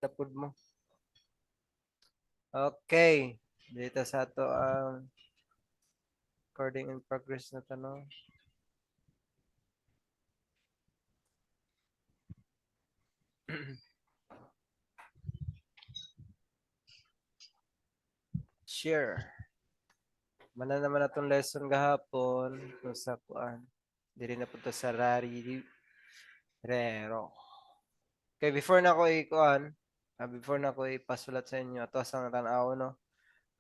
Na pud mo. Okay. Dito sa ato ang recording in progress na tanong. Share. Mana naman atong lesson gahapon kung sa kuan. Diri na punta sa rari rero. Okay, before na ko ikuan, before na ko ipasulat sa inyo ato sa tan-aw, no.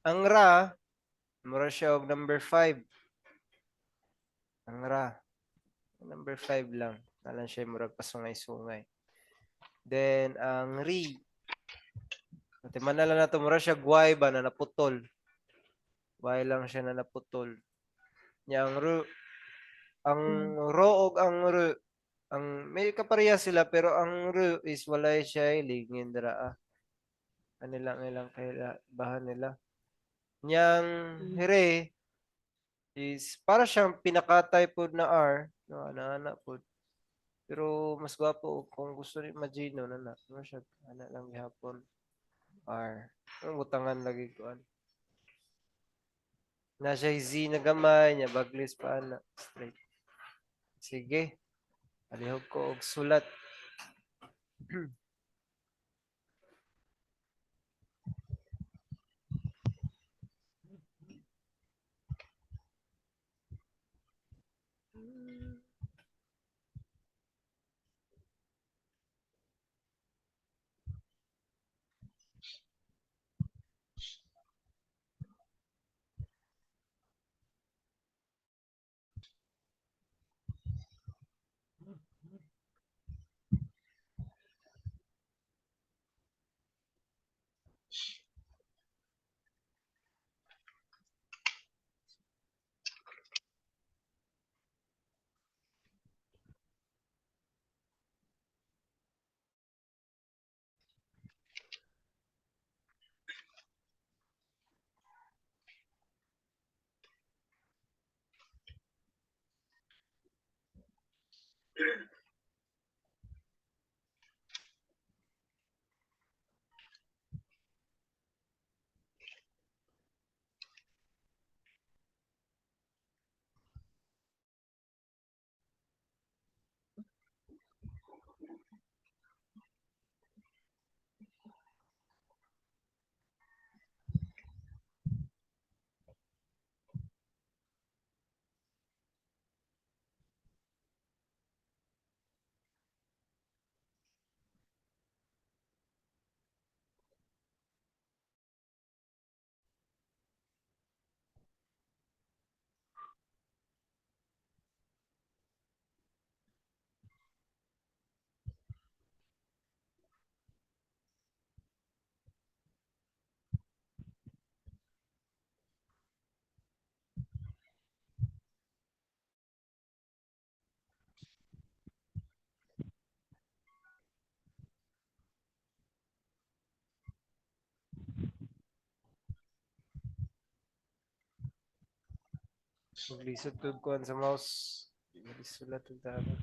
Ang ra mura siya og number 5. Ang ra number 5 lang. Nalan siya murag pasungay-sungay. Then ang ri, ate man na lang nato, mura siya guay ba na naputol. Y lang siya na naputol. Nya ang ru, ang ro og ang ru, ang may kapareha sila, pero ang ru is walay siya lingin dira ah. Ano lang ilang kaila bahan nila. Nyang re is para siyang pinakatay pod na R, no, ana ana pod. Pero mas gwapo kung gusto ni Magino na na. Ano siya, ana lang gihapon. R. Ang butangan lagi kuan. Na siya Z na gamay, nya baglis pa ana straight. Sige. Palihog ko og sulat. Maglisod ko kuan sa mouse. Di malisulat ang tama.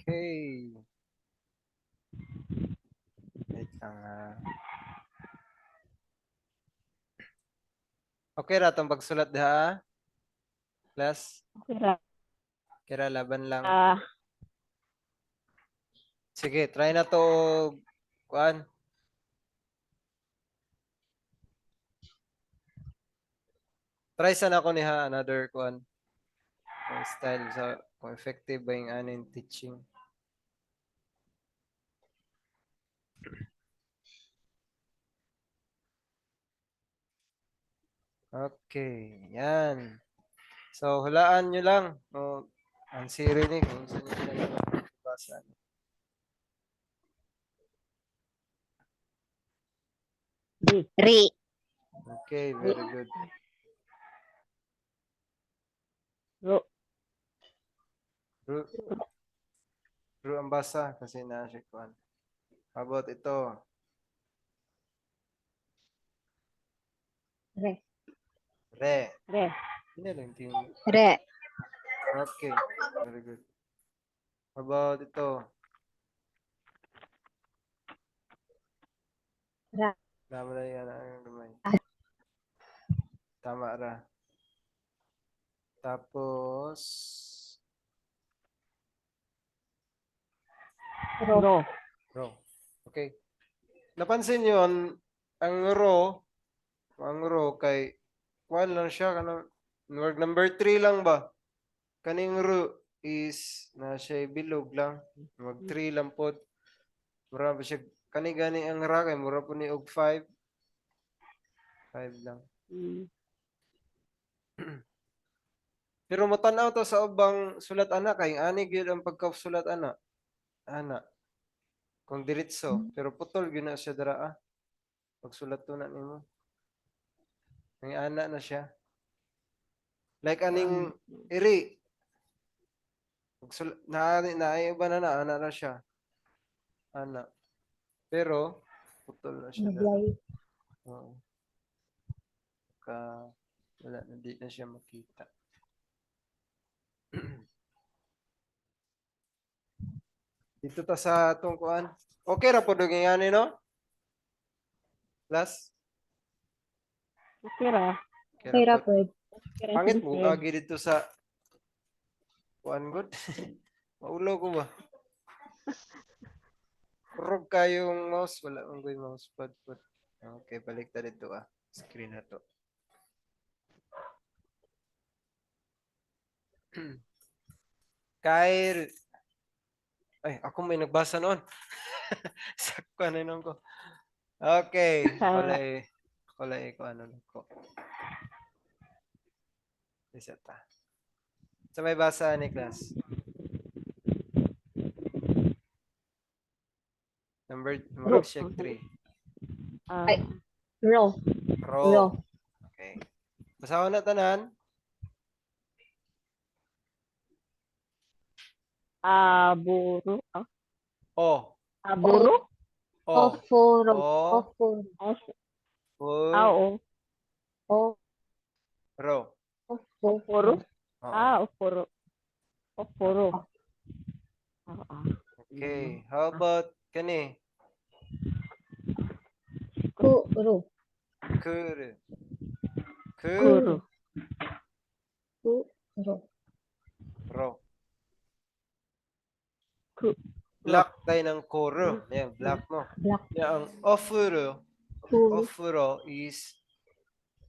Okay. Wait lang ha. Okay ra tong pagsulat diha, ah? Class? Okay ra. Kira laban lang. Ah. Sige, try na to og kuan. Try sana ko niha another kuan. Kung style sa kung effective ba yung ano yung teaching. Okay, yan. So, hulaan nyo lang. O, ang siri ni kung saan nyo sila nabasa. D. Ri. Okay, very good. Ro. Ru, ru ang basa kasi na siya kuan. How about ito? Re. Re. Re. Hindi lang tin. Re. Okay, very good. How about ito? Ra. Tama na yan ang gamay. Tama ra. Tapos Ro. Ro. ro. Okay. Napansin niyo ang ro kay kuan lang siya kanang word number 3 lang ba? Kaning ro is na siya bilog lang. Mag 3 lang pod. Mura ba siya kani gani ang ra kay mura po ni og 5. 5 lang. Pero matan-aw to sa ubang sulat ana kay ani gyud ang pagkasulat ana. Ana. Kung diretso, pero putol gyud na siya dira ah. Pagsulat to na nimo. Ang ana na siya. Like aning iri. Pagsulat na na iba na na ana na siya. Ana. Pero putol na siya dira. Nablay. Oo. Ka wala na, di na siya makita. Dito ta sa atong kuan. Okay ra pod og ingani, no? Class? Okay ra. Okay Okay ra ra pod. po. Pangit mo agi dito sa kuan gud. Maulo ko ba? Kurog kayong mouse, wala man ko'y mousepad pud. Okay, balik ta dito ah. Screen na to. 帰る. Ay, ako may nagbasa noon. Sakto na noon ko. Okay, kulay kulay ko ano na ko. Isa ta. Sa may basa ni class. Number Ro. Check 3. Ah, Ay. Ro. Ro. Ro. Okay. Basa ko na tanan. Aburo. Ah, O. aburo? O. Ofuro. O. Ofuro. O, Fu. ah, o. O. Ro. Ofuro. Ofuro? Oo. Ah, ofuro. Ofuro. Ah, ah. Okay. How about kani? Kuro. Kuru. Ku. Kuro. Kuro. Ro. Ku. Black tayo ng kuro. Ayan, black no. Black. Yan, ang ofuro. Kuro. Ofuro is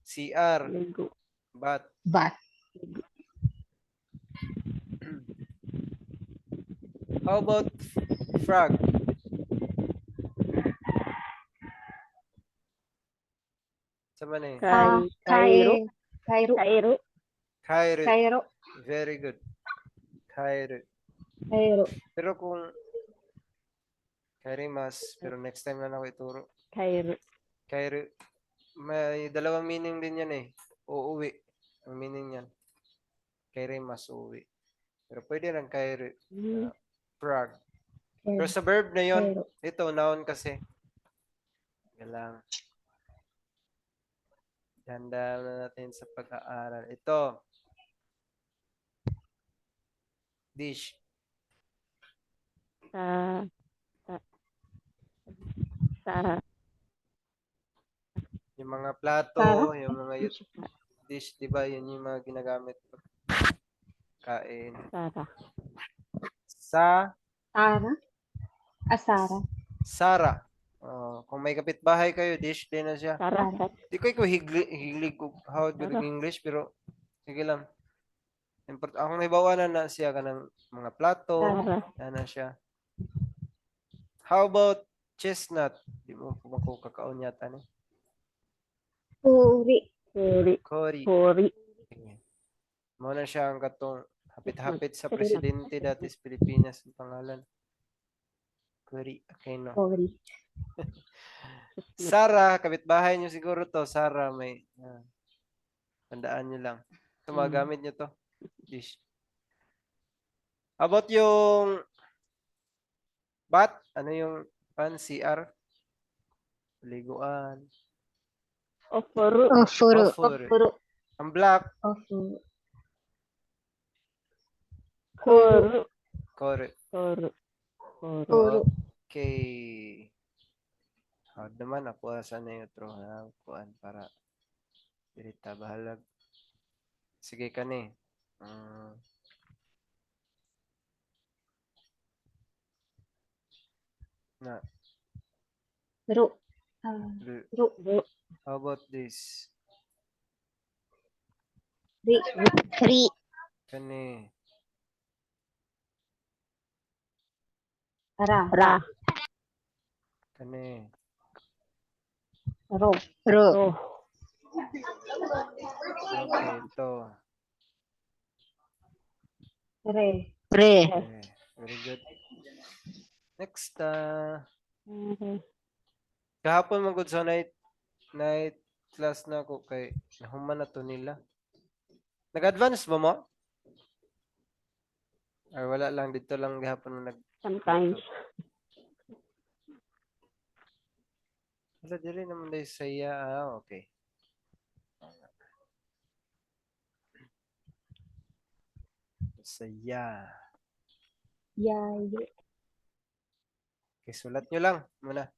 CR. Ligo. But Bat. How about frog? Sa man eh? Ah, Kai, Kairo. Kairo. Kairo. Kairu. Kairo. Very good. 帰る. Kairo. Pero kung 帰ります, pero next time na lang ako ituro. 帰る. 帰る. May dalawang meaning din yan eh. Uuwi. Ang meaning yan. 帰ります uuwi. Pero pwede lang 帰る. Frog. Pero sa verb na yon, 帰る. Ito, noun kasi. Yan lang. Ganda na natin sa pag-aaral. Ito. Dish. Sa, sa, sa, Yung mga plato, Para? yung mga dish, di ba? Yun yung mga ginagamit pag kain. Sara. Sa Sara. Asara. Sara. Oh, kung may kapitbahay kayo, dish din na siya. Sara. Sara. Di ko ikaw higlig ko how good Sara. English, pero sige lang. Akong nahibawa na na siya kanang mga plato, Sara. na siya. How about chestnut? Di mo po makukakaon yata ni. Puri. Kuri. Kori. Kuri. Mo na siya ang katong hapit-hapit sa Chestnut. Presidente dati sa Pilipinas ang pangalan. Kori. Okay, no. Puri. Sara, kapitbahay niyo siguro to. Sara, may tandaan niyo lang. Ito, mga gamit niyo to. Dish. About yung bat, ano yung pan CR? Liguan. Ofuro. Ofuro. Ofuro. Ofuro. Ang black, Ofuro. Kuru. Kore. Kuru. Kuru. Kuro. Okay. Hard naman ako asa na yung otro ha kuan para dirita bahalag. Sige kani. Na Ro. Ah, ro. Ru. How about this? Ri. Ri. Kani. Ra. Ra. Kani. Ro. Ro. Ro. Okay, ito. Re. Re. Okay, very good. Next, kahapon man gud sa night class na ako kay nahuman na to nila. Nag-advance ba mo? Or wala lang dito lang gihapon na nag Sometimes. Wala dili naman dahil saya. Ah, okay. Saya. Ya. Ye. Okay, sulat nyo lang muna.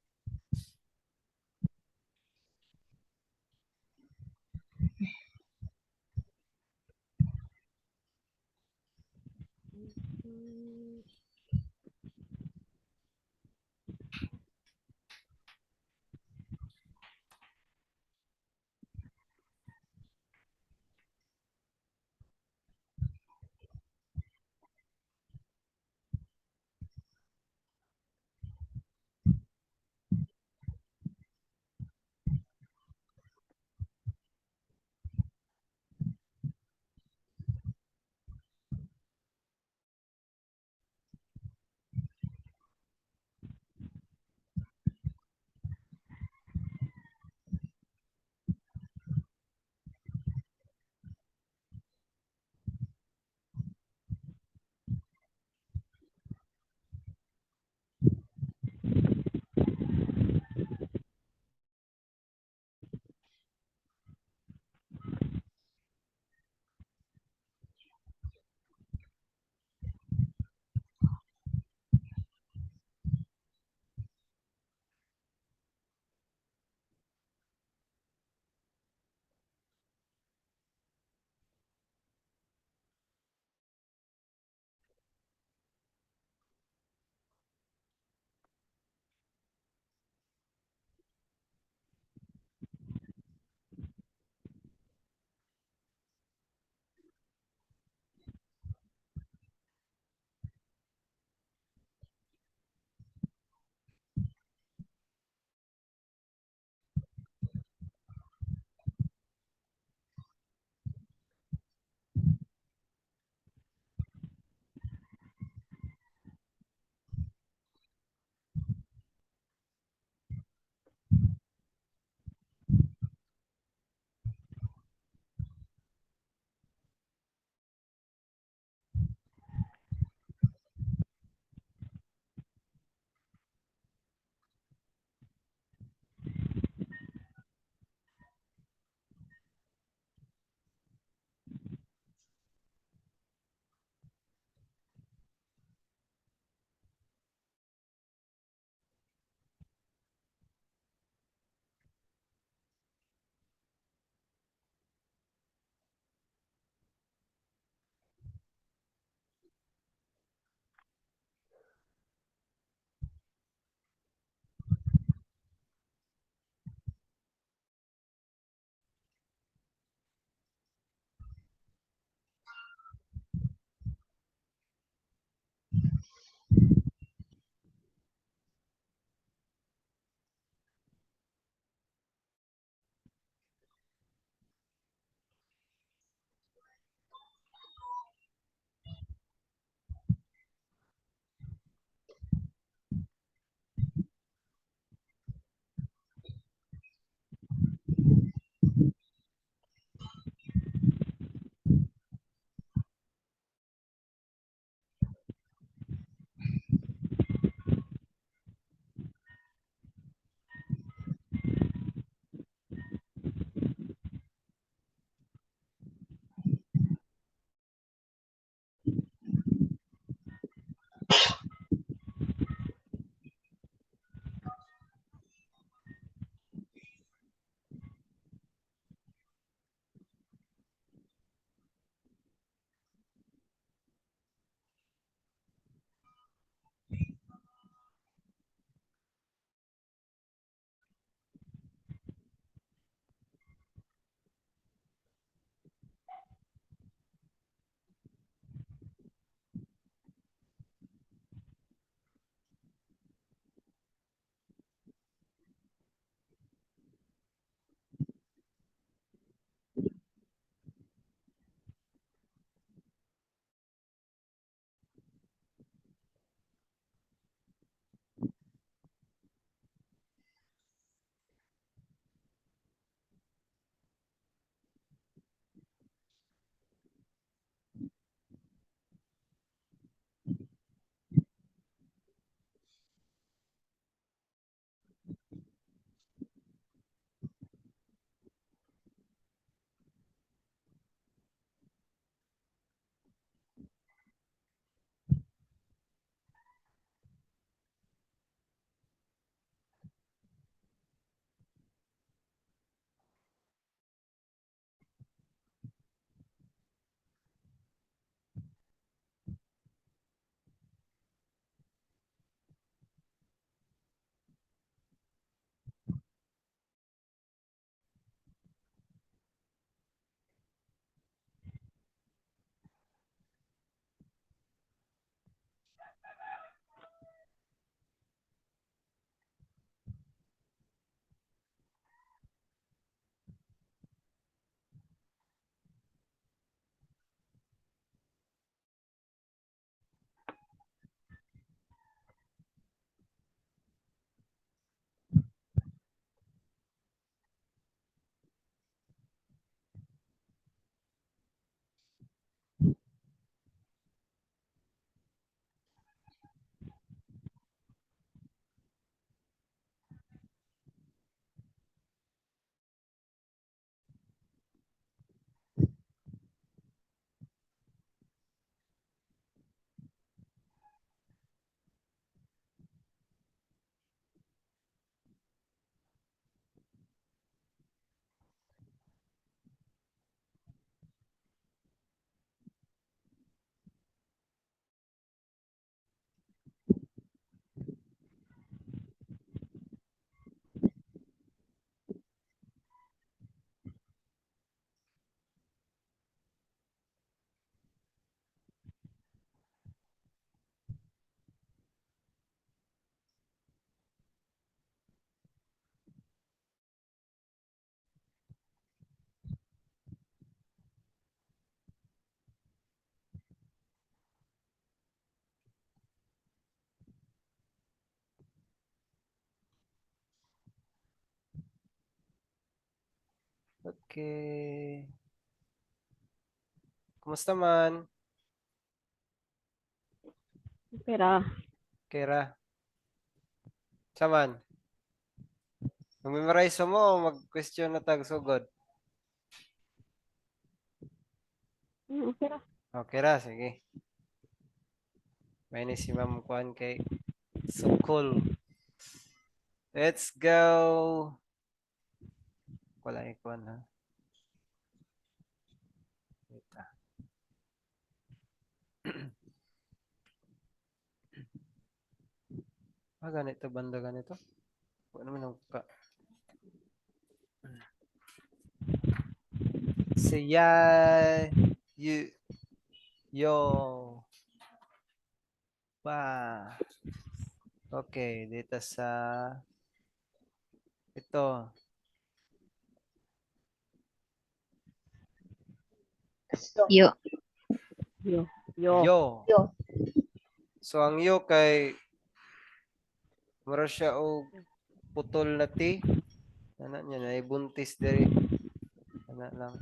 Okay. Kumusta man? Pera. Kera. Saman? Mag-memorize mo o mag-question na tag sugod? Okay ra. Okay ra, sige. May ni si Ma'am Kwan kay Sukol. Let's go. Wala ikuan ha. Wait, ah. Ah, ganito banda ganito. Wala naman ang ka. Siya yu yo pa. Okay, dito sa ito. Yo. Yo. Yo. Yo. Yo. So ang yo kay mura siya og putol na ti. Ana niya na buntis diri. Ana lang.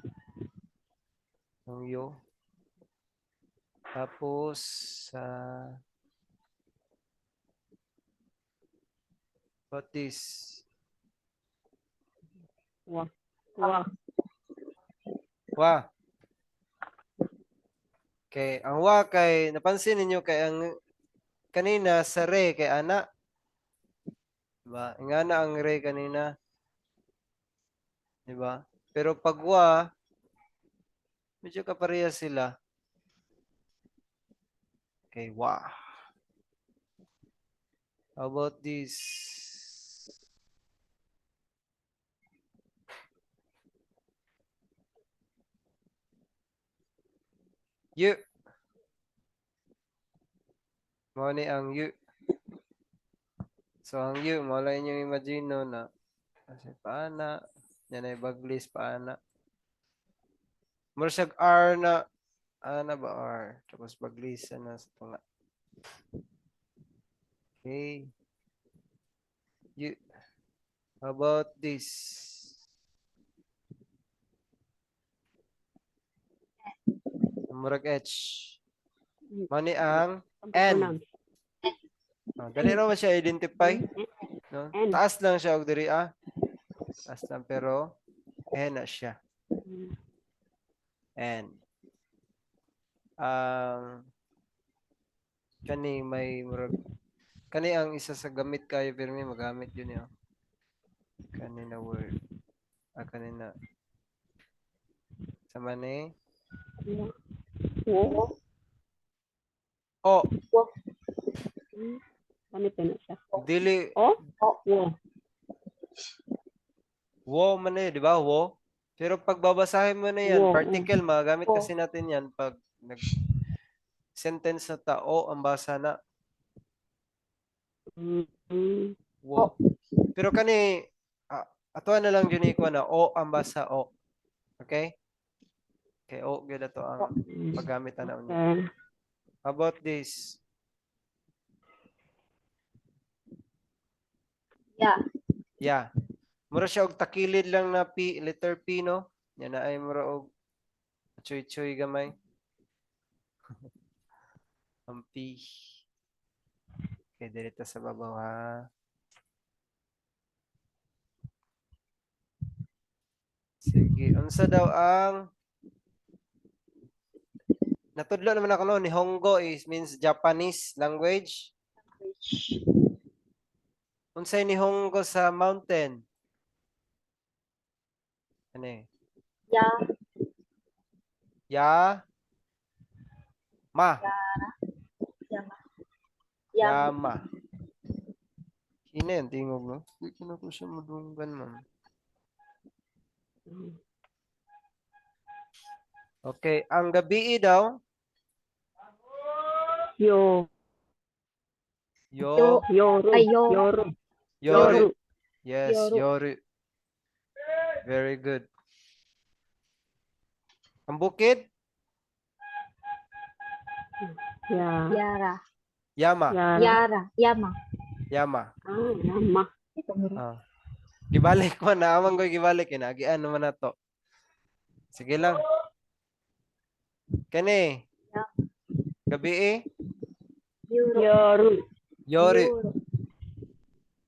Ang yo. Tapos sa what this? Wa. Wa. Wa. Okay, ang wa kay napansin ninyo kay ang kanina sa re kay ana. Diba? Ingana ang re kanina. Diba? Pero pag wa, medyo kapareha sila. Okay, wa. How about this? Yu. Mao ni ang yu. So ang yu, mao lang inyong imagine no, na kasi paana, yan ay baglis paana. Mura siyag R na, ana ba R? Tapos baglisan na sa tunga. Okay. Yu. How about this? Murag H. Mao ni ang N. Oh, dali ra man siya identify, no? N. Taas lang siya og diri ah. Taas lang pero N na siya. N. Ang kani may murag kani ang isa sa gamit kayo pero may magamit yun yun. Kani na word. Ah, kani na. Sama ni Wo. O. Ano pa na siya? Dili O? Wo. Wo man eh, di ba? Wo. Pero pag babasahin mo na yan, Wo, particle, magagamit Wo. kasi natin yan pag nag sentence na tao ang basa na wo. Pero kani ato na lang jud ko na o ang basa o. Okay? Okay, o gyud ato ang paggamit na niya. Okay. How about this? Ya. Yeah. Mura siya og takilid lang na P, letter P no. Yan na ay mura og chuy-chuy gamay. Ang P. Okay, direta sa babaw ha. Sige, unsa daw ang natudlo naman ako no, Nihongo is means Japanese language. Unsay Nihongo sa mountain? Ano eh? Ya. Ya. Ma. Yama. Yama. Yama. Hina yung tingog, no? Hindi ko na ko siya madunggan, ma'am. Okay. Ang gabi daw, Yo. yo, Yoru. Ay, yo. Yoru. yoru. Yes, Yoru. yoru. Very good. Ang bukid, Ya. Yara. yama. Yara. Yara. Yama. Yama. Ah, yama. Ah. Gibalik ko na, amang ko gibalik kinagian naman na to. Sige lang. Kani. Yeah. Gabi eh. Euro. Yoru. Yoru. Euro.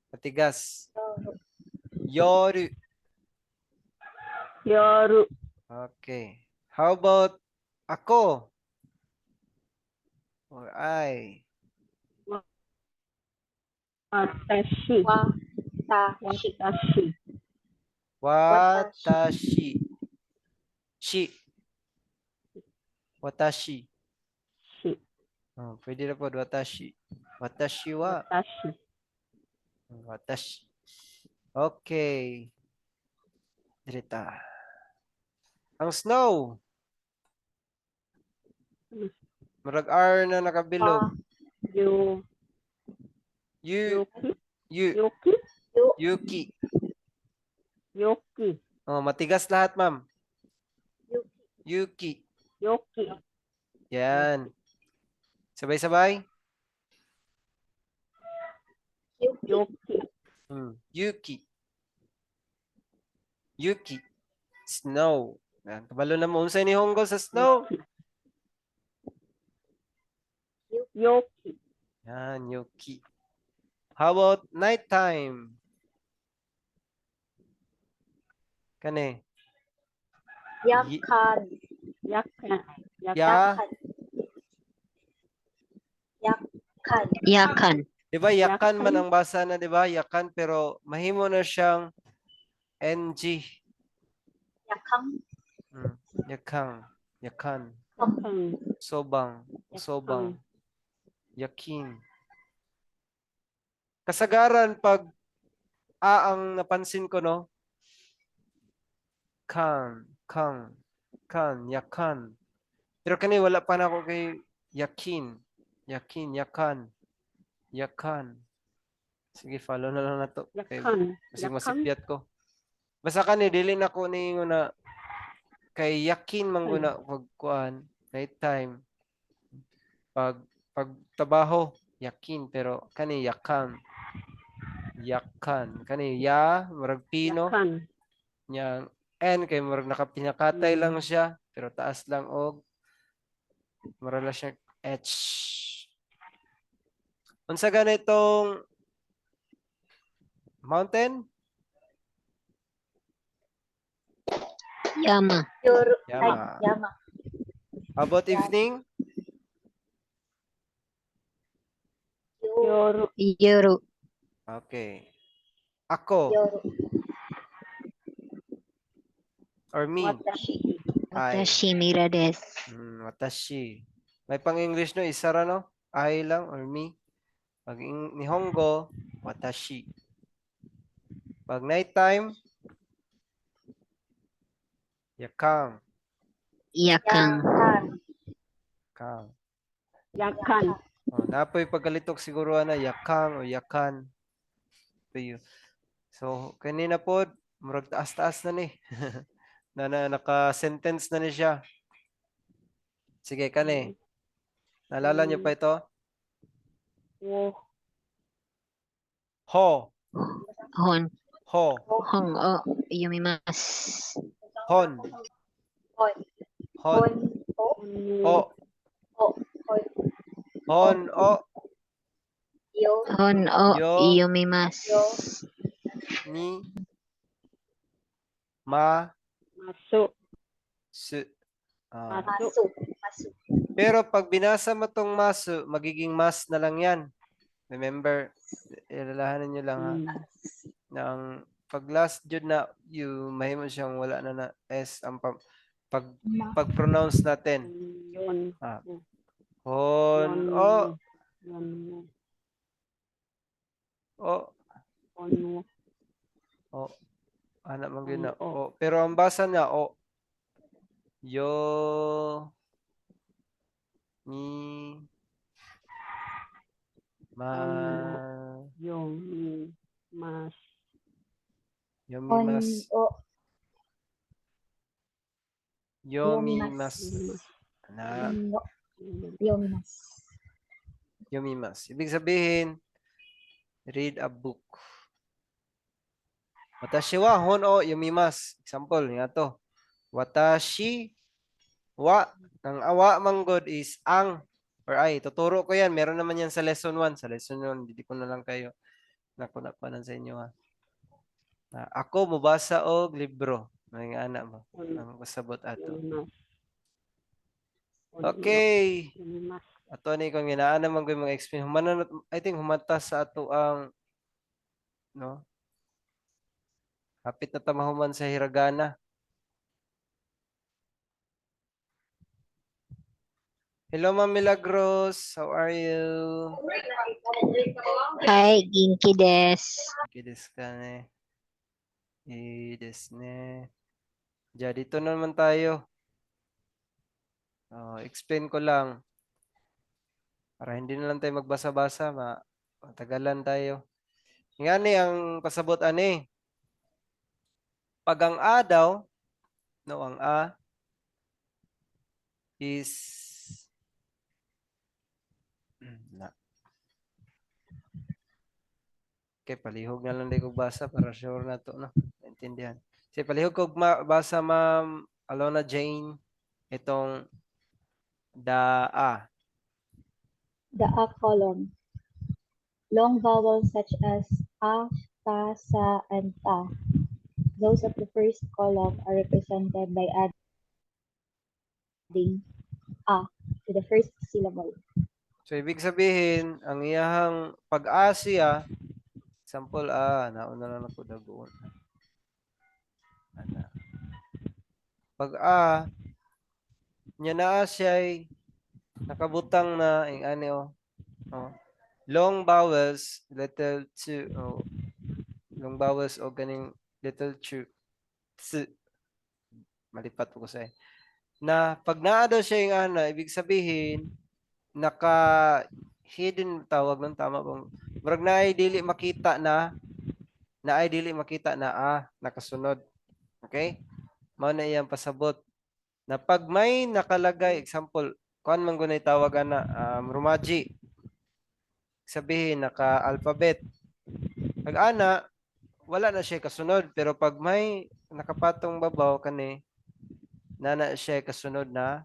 Matigas. Euro. Yoru. Yoru. Okay. How about ako? Or I? Watashi. Wa. Ta. Shi. Watashi. Watashi. Shi. Watashi. Shi. Oh, pwede na po, watashi. Watashi wa. Watashi. Watashi. Okay. Direta. Ang snow. Murag R na nakabilog. Yu. Yu, Yuki. yu, Yuki. Yu. Yuki. Yuki. Oh, matigas lahat, ma'am. Yuki. Yuki. Yuki. Yan. Sabay-sabay. Yuki. Yuki. Yuki. Yuki. Snow. Yan. Kabalo na mo. Unsay Nihongo sa snow? Yuki. Yan, yuki. How about nighttime? Kani. Yakan. Yakan. Ya. Yakan. Yakan. Yakan. Di ba yakan man Yakan. ang basa na, di ba? Yakan, pero mahimo na siyang NG. Yakang. Yakang. Yakan. Yakan. Sobang. Sobang. Yakin. Kasagaran pag A ang napansin ko, no? Kan, kang, kan, yakan. Pero kani wala pa na ako kay yakin. Yakin, yakan. Yakan. Sige, follow na lang na to. Kay, Yakan. kasi Yakan. masipyat ko. Basta kani dili na ko ni na kay yakin man guna pag kuan night time. Pag trabaho yakin, pero kani yakan. Yakan. Kani ya murag pino Yakan. nya n kay murag nakapinakatay lang siya pero taas lang og murag lang siya h. Unsa ganitong mountain? Yama. Yoru. Ay, Yama. yama. How about evening? Yu. Yoru. Yoru. Okay. Ako Yoru. or me? Watashi. I. Watashi Mira desu. Watashi. May pang-English no, isa ra no? I lang or me. Pag Nihongo, watashi. Pag nighttime, yakang. Yakan. Yakan. Kang. Yakan. Oh, napoy pagkalitok siguro na yakang o yakan. Tuyo. So, kanina po, murag taas-taas na ni. Na naka-sentence na ni siya. Sige, kani. Naalala niyo pa ito? Wo. Ho, Hon. ho, Hon o yomimasu. hon, Hon. hon, Hon. O. o, O. Hon. hon, o, Yo. Hon o Yo. yomimasu. Yo. ni, ma, Masu. su. Ah. Masu. Masu. Pero pag binasa mo tong masu, magiging mas na lang yan. Remember, ilalahanan nyo lang ha. Na ang pag last jud na you mahimo siyang wala na na s ang pag Ma. pag-pronounce natin. Yon. Hon o Yon. o On. o ana man gyud na Hon, o. o. Pero ang basa na o, yo, mi, ma, Yomi. Mas. Hon. yomimas, O. yomimas na. No. Yomimasu. Yomimas. Ibig sabihin, read a book. Watashi wa hon o yomimasu. Example, nga to. Watashi wa. Ang awa manggod is ang or ay. Tuturo ko yan. Meron naman yan sa lesson 1. Sa lesson 1, hindi ko na lang kayo nakunapanan sa inyo ha. Ah, ako mobasa og libro. Mga anak mo. On Ang kasabot ato. yomimasu. On Okay. yomimasu. Ato ni kung ginaan naman ko yung mga explain. Humanan, I think humata sa ato ang, no? Hapit na ta mahuman sa hiragana. Hello, Ma'am Milagros. How are you? Hi, genki desu. Okay, desu ka ne. Eh, desu ne. Diya, dito na naman tayo. Oh, explain ko lang. Para hindi na lang tayo magbasa-basa, matagalan tayo. Nga ni ang pasabot ani. Pag ang A daw, no, ang A is na. Okay, palihog na lang di ko basa para sure na to, no? Maintindihan. Sige, palihog ko basa, Ma'am Alona Jane, itong da A. The A column. Long vowels such as A, Ta, Sa, and Ta. Those of the first column are represented by adding A to the first syllable. So, ibig sabihin, ang iyahang pag-a siya, example, a, nauna lang ako dagoon. Ana. Pag a, niya naa siya ay nakabutang na, ing ani oh. Oh. Long vowels, little two, oh. Long vowels o ganing little two, tsu. Malipat ko sa na pag naa daw siya yung ana, ibig sabihin, naka hidden tawag nun, tama bang murag naay dili makita na, naay dili makita na a nakasunod, okay? Mao na iyang pasabot na pag may nakalagay, example, kuan man gunay tawag ana, romaji, sabihin naka alphabet. Pag ana, wala na siya kasunod, pero pag may nakapatong babaw kani nana siya kasunod na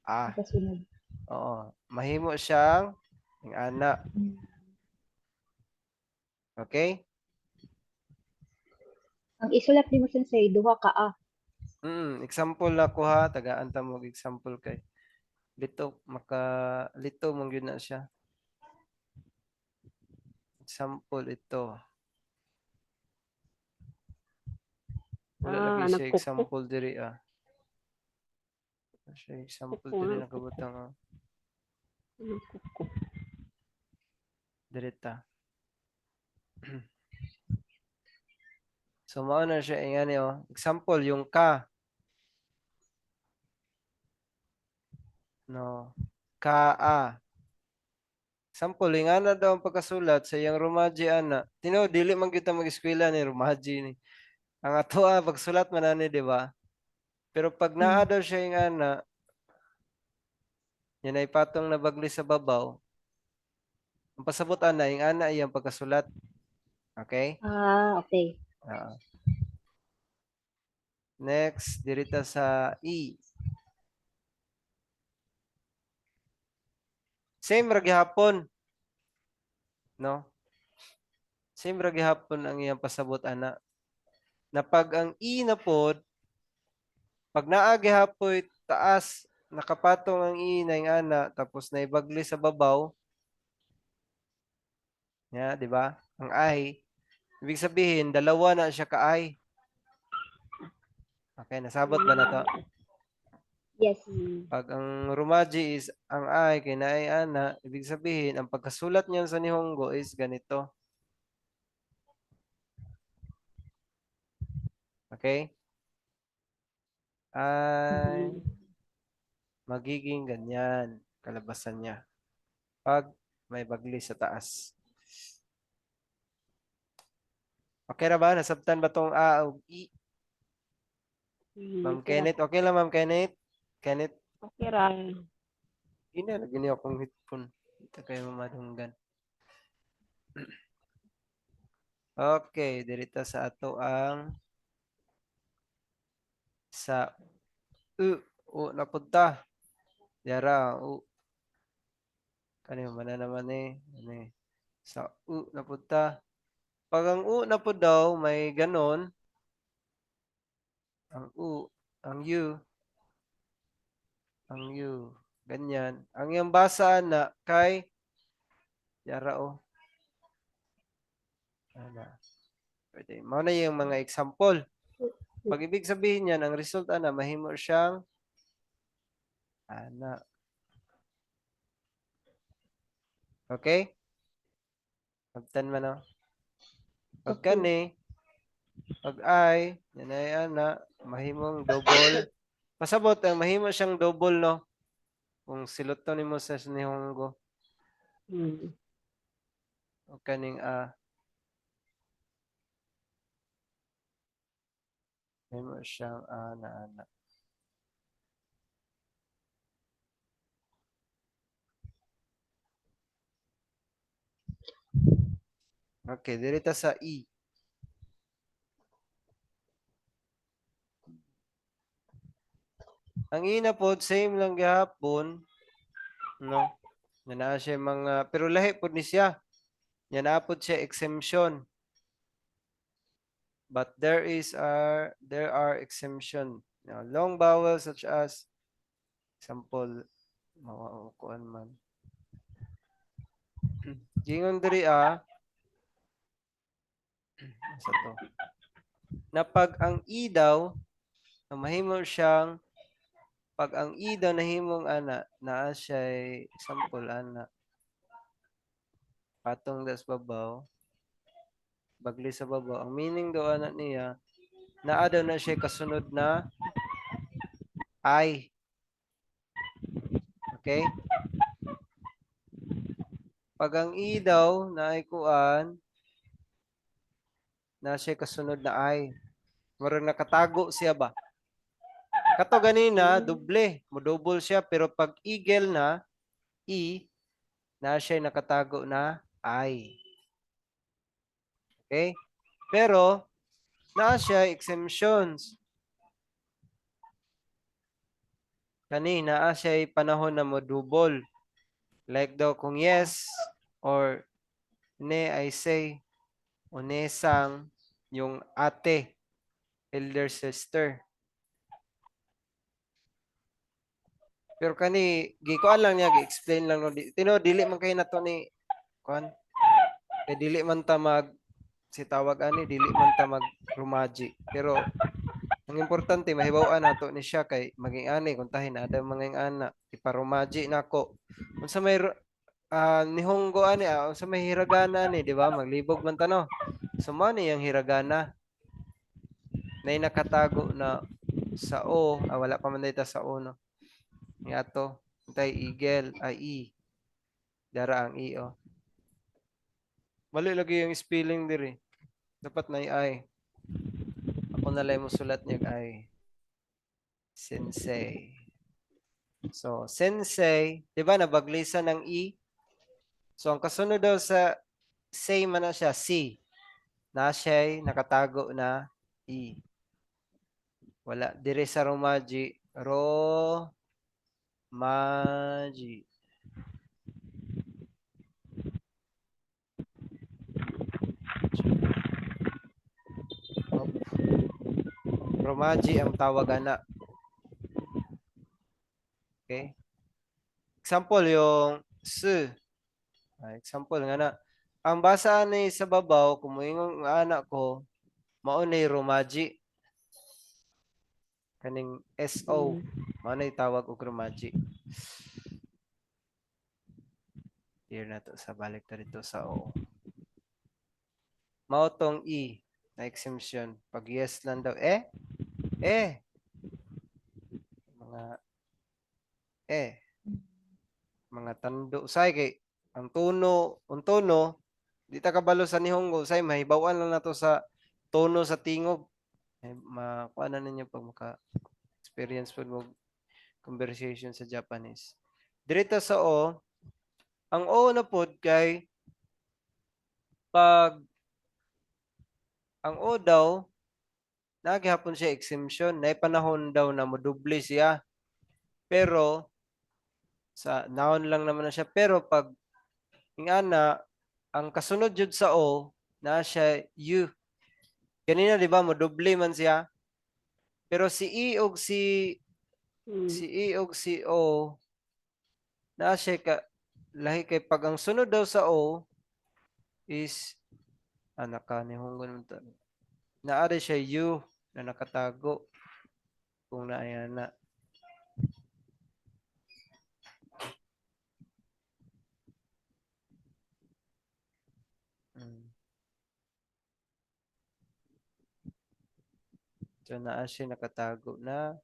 a. Kasunod. Oo. Mahimo siyang ang ana. Okay? Ang isulat nimo, sensei, duha ka A. Example na ko ha, tagaan ta mo og example kay lito maka lito mong gyud na siya. Example ito. Wala Ah, lagi anak siya ko. Example diri ah. Wala siya example Kuko, diri anak kuko. nakabutang ah. Anak kuko. Diri ta. So mao na siya ingani oh. Example yung ka. No. Ka a. Example, ingana daw ang pagkasulat sa iyang Romaji ana. Tino dili man gyud ta mag-eskwela ni Romaji ni. Ang ato ah, pagsulat man ani, di ba? Pero pag naa daw siya ingana, yan ay patong na bagli sa babaw. Ang pasabot ana, yung ana iyang pagkasulat. Okay? Ah, okay. Ah. Next, dirita sa E. Same ra gihapon. No? Same ra gihapon ang iyang pasabot ana. Na pag ang E na pod, pag naa gihapoy taas, nakapatong ang E na yung ana, tapos naibagli sa babaw. Ya, di ba? Ang I. Ibig sabihin, dalawa na siya ka I. Okay, nasabot ba na to? Yes. Pag ang Romaji is ang I kay naay ana, ibig sabihin ang pagkasulat niyan sa Nihongo is ganito. Okay? Ay magiging ganyan kalabasan niya pag may bagli sa taas. Okay ra ba? Nasabtan ba tong A o I? Ma'am Okay ra. Kenneth, okay lang, Ma'am Kenneth? Kenneth, Okay ra. Hindi na, lagi niyo akong headphone. Ito kayo mamadunggan. Okay, dirita sa ato ang sa U, u na pud ta. Dara, u. Kani man na naman eh. Ano eh. Sa u na pud ta. Pag ang u na pud daw, may ganon. Ang u, ang u, ang u, ganyan. Ang iyang basaan na kay yara o. Ana. Pwede. Mao na yung mga example. Pag ibig sabihin niyan, ang result ana mahimo siyang ana. Okay? Pagtan man, no? Pag Okay. kani, pag I, yan ay ana, mahimong double. Pasabot ang mahimo siyang double, no? Kung siluton nimo sa Nihongo o kaning a. Mahimo siyang ana ana. Okay, diri ta sa E. Ang E na pod same lang gihapon, no? Na naa siya mga, pero lahi pod ni siya. Nya naa pod siya exemption. But there are exemption. Now, long vowels such as, example, mawaukuan man. Gingon diri ah, asa to? Na pag ang E daw, na mahimo siyang, pag ang E daw nahimong ana, naa siya example ana. Patong das babaw, bagli sa babaw. Ang meaning daw ana niya, naa daw na siya kasunod na I. Okay? Pag ang E daw na ay kuan, na siya kasunod na I. Murag nakatago siya ba? Kato ganina, doble. Mo-double siya, pero pag eagle na, E, na siya nakatago na I. Okay? Pero, naa siya exemptions. Kani, naa siya panahon na mo-double. Like daw kung yes, or ne, I say, onesang, yung ate, elder sister. Pero kani, gikuan lang niya, gi-explain lang. No, di, tino, dili man kay nato ni, kuan, kay dili man ta mag, si tawag ani, dili man ta mag romaji. Pero, ang importante, mahibaw-an nato ni siya kay maging ani, kung tahin na, mga ana, iparomaji nako. Unsa may Nihongo ani, unsa may hiragana ani, di ba? Maglibog man ta, no? So, mao ni ang hiragana. Nay nakatago na sa O, wala pa man dita sa O, no? Nga to, tay eagle, ay E. Dara ang E, oh. Mali lagi yung spelling diri. Dapat na I. Ako na lang mo sulat niya ay sensei. So, sensei, di ba nabaglisan ng E? So, ang kasunod daw sa say man na siya, C. Na siya'y nakatago na E. Wala. Dire sa Romaji. Romaji. Op. Romaji ang tawag ana. Okay? Example yung s. Example nga na. Ang basaan ni sa babaw, kung moingon nga anak ko, mao ni Romaji. Kaning SO, mao na tawag og Romaji. Here na to sa balik ta dito sa O. Mao tong E na exemption. Pag yes lang daw, eh, eh. Mga eh. Mga tando. Usay kay ang tono, di ta kabalo sa Nihongo, usay mahibaw-an lang nato sa tono sa tingog. Eh, makuha na ninyo pag maka experience pod mo conversation sa Japanese. Direta sa O, ang O na pod kay pag ang O daw Naa gihapon siya exemption. Naay panahon daw na modoble siya. Pero sa noun lang naman na siya. Pero pag ingana, ang kasunod jud sa O, na siya U. Ganina, di ba, modoble man siya. Pero si E og si si E og si O na siya ka lahi kay pag ang sunod daw sa O is naka nihongo naman to. Naa siya U na nakatago kung naaya na. So naa siya nakatago na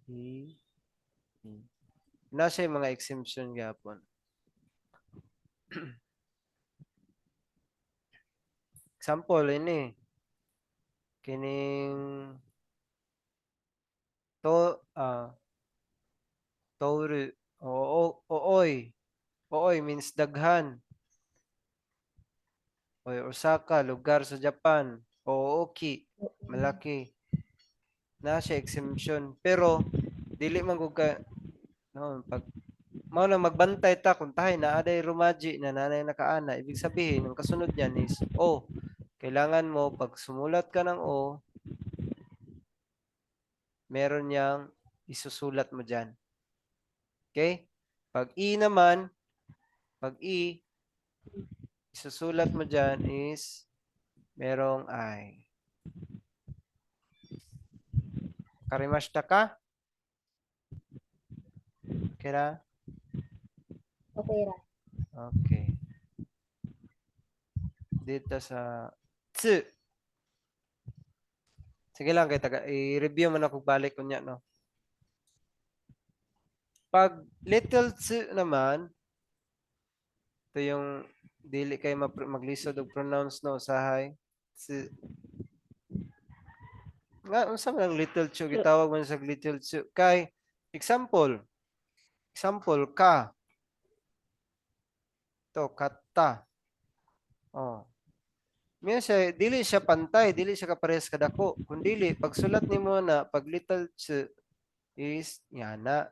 E, E. Na siya mga exemption gyapon. Example ini, kining to toru o ooy. Ooy means daghan. Oy, Osaka, lugar sa Japan. Ooki, malaki. Na siya exemption. Pero dili man gud ka, no, pag mao na magbantay ta kung tahay naa day romaji na nanay nakaana, ibig sabihin ang kasunod niyan is O. Kailangan mo pag sumulat ka ng O, meron niyang isusulat mo diyan. Okay? Pag E naman, pag E, isusulat mo dyan is merong I. Karimashita ka? Okay na? Okay ra. Okay. Dito sa tsu. Sige lang kay taga i-review man ako balik unya, no. Pag little tsu naman, ito yung dili kay maglisod og pronounce, no, usahay. Tsu. Nga unsa man ang little tsu, gitawag man sa little tsu kay example, example ka to kata. Oh. Miya siya, dili siya pantay, dili siya kaparehas kadako. Kung dili, pag sulat nimo na, pag little ch is yana.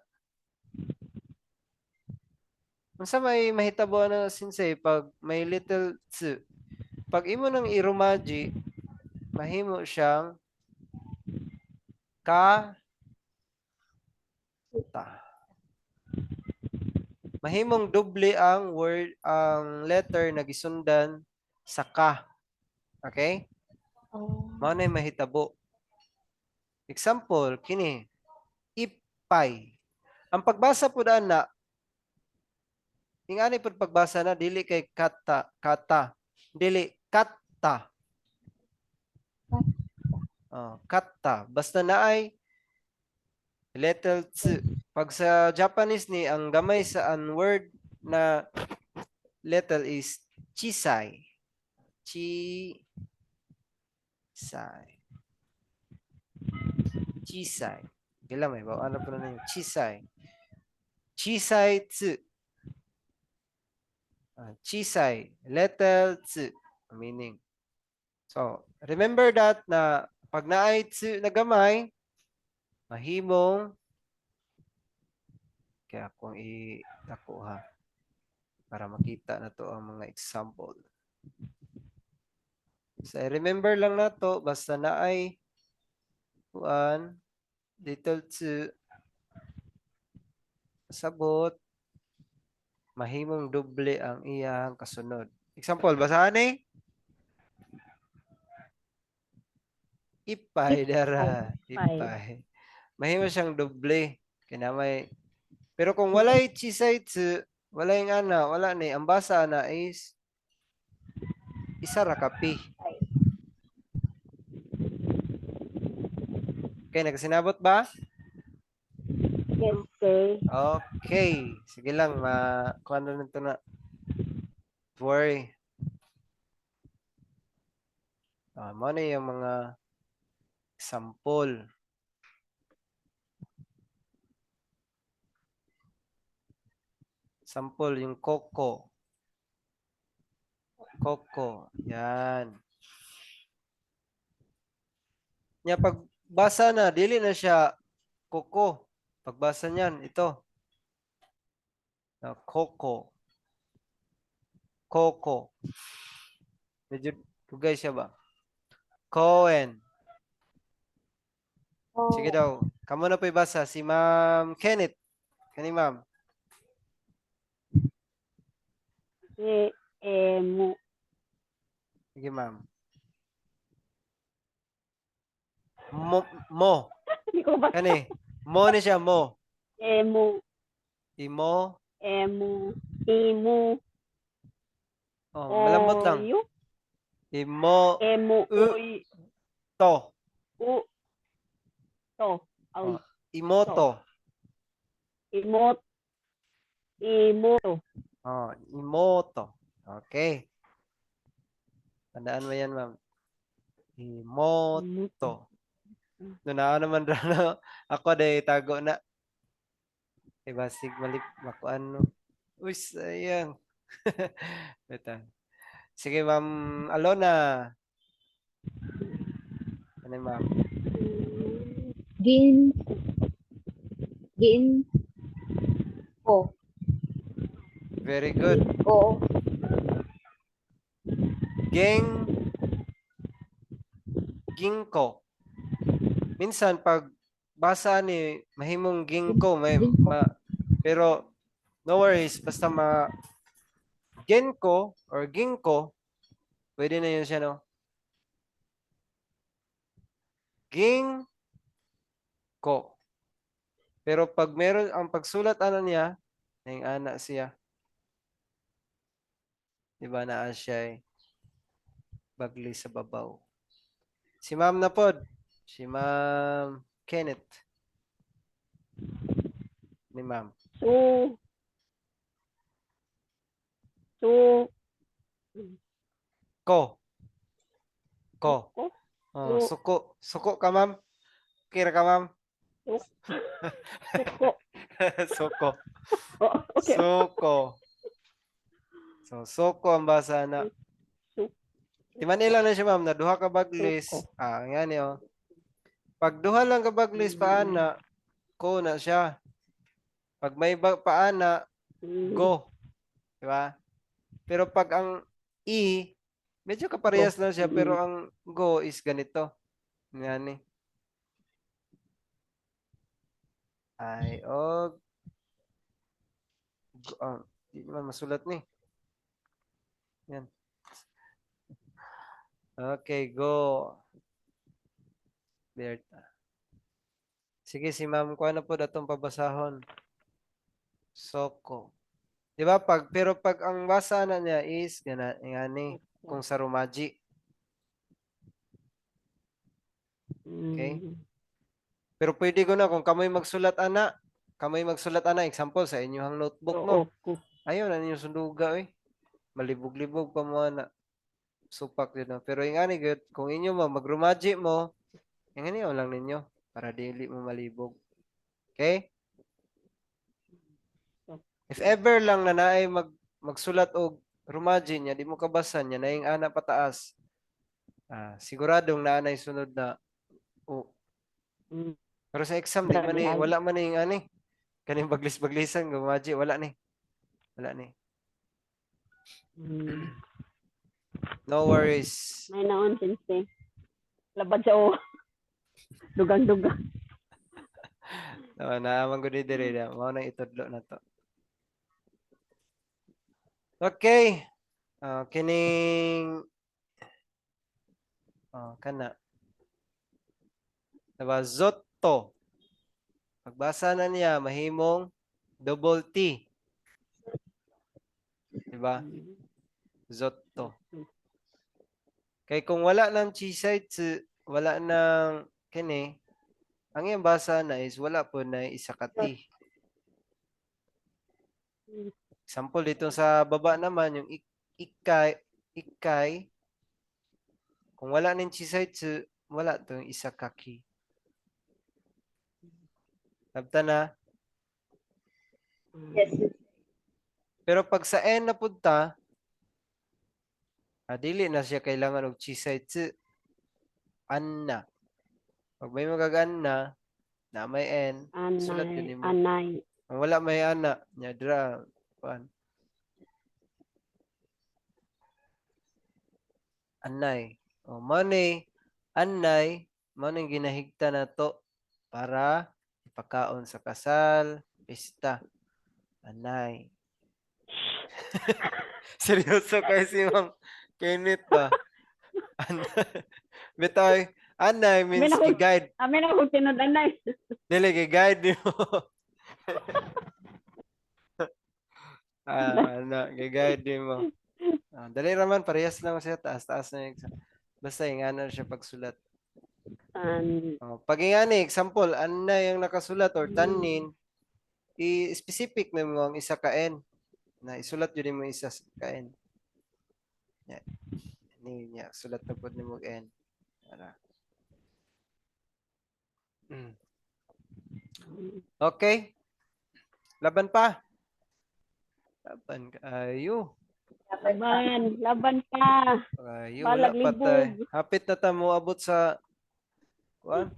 Unsa may mahitabo na, sensei, pag may little ch? Pag imo nang iromaji, mahimo siyang ka ta. Mahimong doble ang word, ang letter na gisundan sa ka. Okay? Oh. Mao na mahitabo. Example, kini ipay. Ang pagbasa pud ana, ingani pud pagbasa na, dili kay kata, kata. Dili katta. Oh, katta. Basta naay little tsu. Pag sa Japanese ni, ang gamay sa ang word na little is chisai. Chisai. Chisai. Kailan may ba? Ano po na ninyo? Chisai. Chisai tsu. Chisai. Little tsu. Meaning. So, remember that na pag naay tsu na gamay, mahimong kaya akong i-dako ha para makita na to ang mga example. So, remember lang na to, basta naay kuan little tsu, sabot mahimong doble ang iyang kasunod. Example, basahan eh. Ipay dara, Ipay. ipay. Mahimo siyang doble. Kinamay. Pero kung walay chisay tsu, walay nga na, wala ni, ang basa na is isa ra ka pi. Okay, nagsinabot ba? Yes. Okay. Okay. Sige lang, ma kuan na nito na. Don't worry. Mo na yung mga example. Sample, yung coco. Coco. Yan. Nya pagbasa na, dili na siya koko. Pagbasa niyan, ito. Ah, koko. Koko. Medyo dugay siya ba? Cohen. Sige daw. Kamo na po ibasa. Si Ma'am Kenneth. Kani, ma'am. Si emu. Sige, ma'am. Mo. Mo. Hindi ko ba? Kani. Mo ni siya, mo. Emu. Imo. Emu. Imu. Oh, malambot lang. Oyu. Imo. Emu. U. Uy. To. U. To. Ay. Oh. Imoto. Imot. Imoto. Oh, imoto. Okay. Tandaan mo yan, ma'am. Imoto. No, naa naman ra no. Ako day tago na. Kay basig malip makuan no. Uy, sayang. Beta. Sige, Ma'am Alona. Ano, ma'am? Gin. Gin. Ko. Very good. Ko. Geng Ginkgo. Minsan pag basa ni mahimong ginkgo may Ginkgo. ma, pero no worries, basta ma genko or ginkgo, pwede na yun siya, no? Ging ko. Pero pag meron ang pagsulat ano niya, ning ana siya. Di ba naa siya eh, bagli sa babaw. Si ma'am na pod. Si Ma'am Kenneth. Ni ma'am. Su. Su. Ko. Ko. Ko? Oh, Su. suko. Suko ka, ma'am? Kira ka, ma'am? Suko. Suko. Oh, okay. Suko. So, suko ang basa na. Suko. Di Manila na siya, ma'am, na duha ka baglis. Suko. Ah, nga ni oh. Pag duha lang ka baglis paana, ko na siya. Pag may paana, go. Di ba? Pero pag ang E, medyo kaparehas lang siya, pero ang go is ganito. Nga ni. Ay, og. Go, ah, di naman masulat ni. Yan. Okay, go. Berta. Sige, si ma'am ko na po datong pabasahon. Soko. Di ba? Pag, pero pag ang basa na niya is gana, ngani, kung sa Romaji. Okay. Pero pwede ko na kung kamoy magsulat ana, kamoy magsulat ana, example sa inyong notebook no. Oo. Ayaw na ninyo sunduga oy. Malibog-libog pa mo ana. Supak yun no. Pero yung ani gyud kung inyo mo magrumaji mo, yung ani lang ninyo para dili mo malibog. Okay? If ever lang na naay magsulat og rumaji niya, di mo kabasan niya, naing ana pataas. Ah, siguradong naa nay sunod na o. Pero sa exam di man ni Grabe. wala man ni ani. Kaning baglis-baglisan gumaji wala ni. Wala ni. No worries. May naon, sensei. Labad sa o. Dugang-dugang. No, naaman ko ni diri na. Mao nang itudlo na to. Okay. Ah, kining ah, kana. Diba? Zotto. Pagbasa na niya, mahimong double T. Diba? Zotto. Kay kung wala ng chisay tsu, wala ng kini, ang iyang basa na is wala po na isa ka T. Example dito sa baba naman, yung ikay, ikay, kung wala ng chisay tsu, wala to yung isa ka ki. Nabta na? Yes. Pero pag sa N na punta, ah, dili na siya kailangan og chisay tsu. Anna. Pag may magagan na, na may N, sulat Anay. yun nimo. Anay. Ang wala may ana, nya dira kuan. Anay. O money, anay, mao ning ginahigta nato para ipakaon sa kasal, pista. Anay. Seryoso kay si Ma'am Kenneth ba? Anay. Bitay, anay means i-guide. Amin ako tinod anay. Dili gi-guide nimo. Ah, ana, gi-guide nimo. Ah, dali ra man, parehas lang siya, taas-taas na yung basta ingana siya pagsulat. An Oh, pag ingani, example, anay ang nakasulat or tanin, i-specific na mo ang isa ka N. Na isulat yun mo isa ka N. Ya. Ni niya, sulat na pod nimo og N. Ara. Okay. Laban pa. Laban kaayo. Laban, laban pa. Ayo, wala Balag pa tay. libog. Hapit na ta mo abot sa kuan.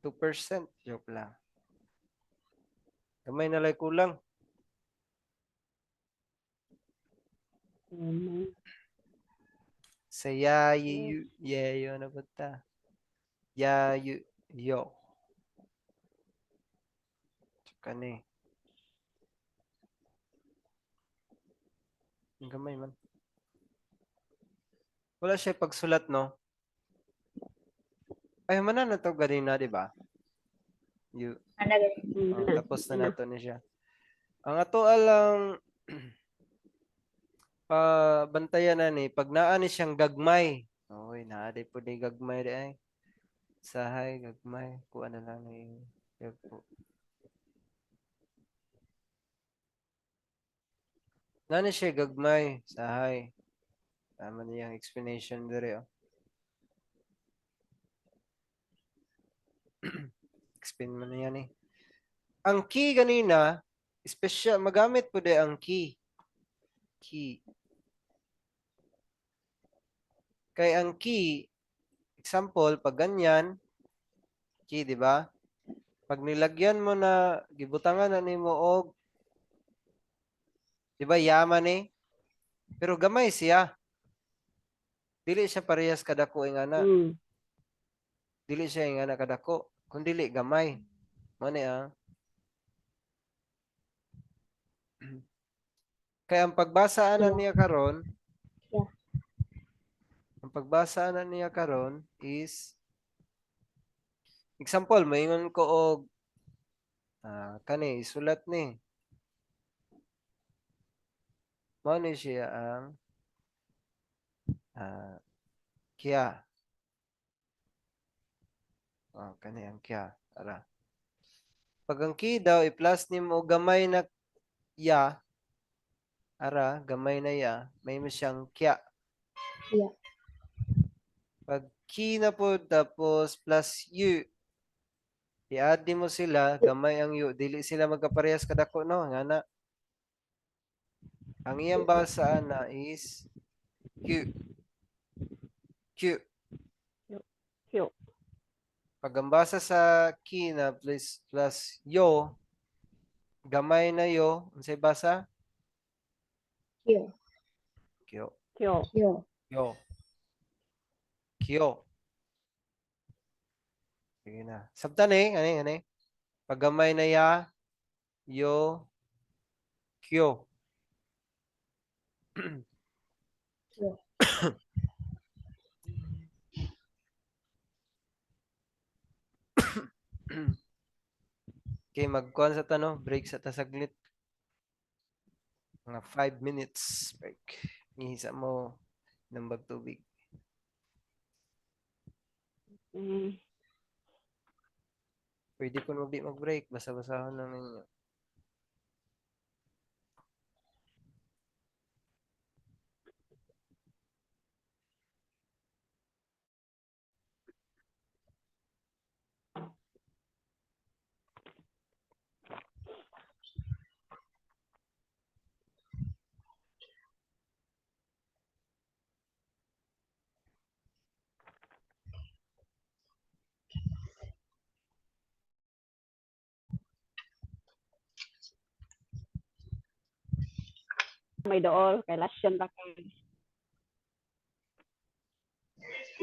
2%. Joke lang. Gamay na lang kulang. Sa ya, yi, yu, ye, yo na punta. Ya, yu, yo. Tsaka ni. Ang gamay man. Wala siya pagsulat, no? Ay, manan na to ganina, di ba? You, Ano oh, tapos na nato ni siya. Ang ato alang pa bantayan na ni pag naa ni siyang gagmay. Oy, naa di po ni gagmay di ay. Sahay gagmay kuan na lang ni po. Naa ni siya gagmay sahay. Tama niyang explanation diri oh. Explain mo na yan eh. Ang key ganina, special, magamit po di ang key. Key. Kay ang key, example, pag ganyan, key, di ba? Pag nilagyan mo na, gibutangan na nimo og, di ba, yaman eh. Pero gamay siya. Dili siya parehas kadako ingana. Dili siya ingana kadako. Kung dili gamay. Mao ni ah. Kaya ang pagbasa ana niya karon, ang pagbasa ana niya karon is example, maingon ko og kani isulat ni. Mao ni siya ang kya. Oh, kani ang kya. Ara. Pag ang ki daw i-plus nimo og gamay na ya, ara, gamay na ya, may mo siyang kya. Ya. Pag ki na po tapos plus u, i-add mo sila, gamay ang u, dili sila magkaparehas kadako no, ngana. Ang iyang basa ana is Q. Q. Q. Pag ang basa sa ki na plus, plus yo, gamay na yo, unsay basa? Q. Kyo. Q. Q. Yo. Kyo. Sige na. Sabtan eh, ani ani. Pag gamay na ya, yo, kyo. Kyo. Okay, magkuhan sa tanong, break sa tasaglit. Mga 5 minutes break. Ngihisa mo ng tubig. Pwede po magdi mag-break, basa-basahon lang ninyo. May dool kay lasyon ra kay.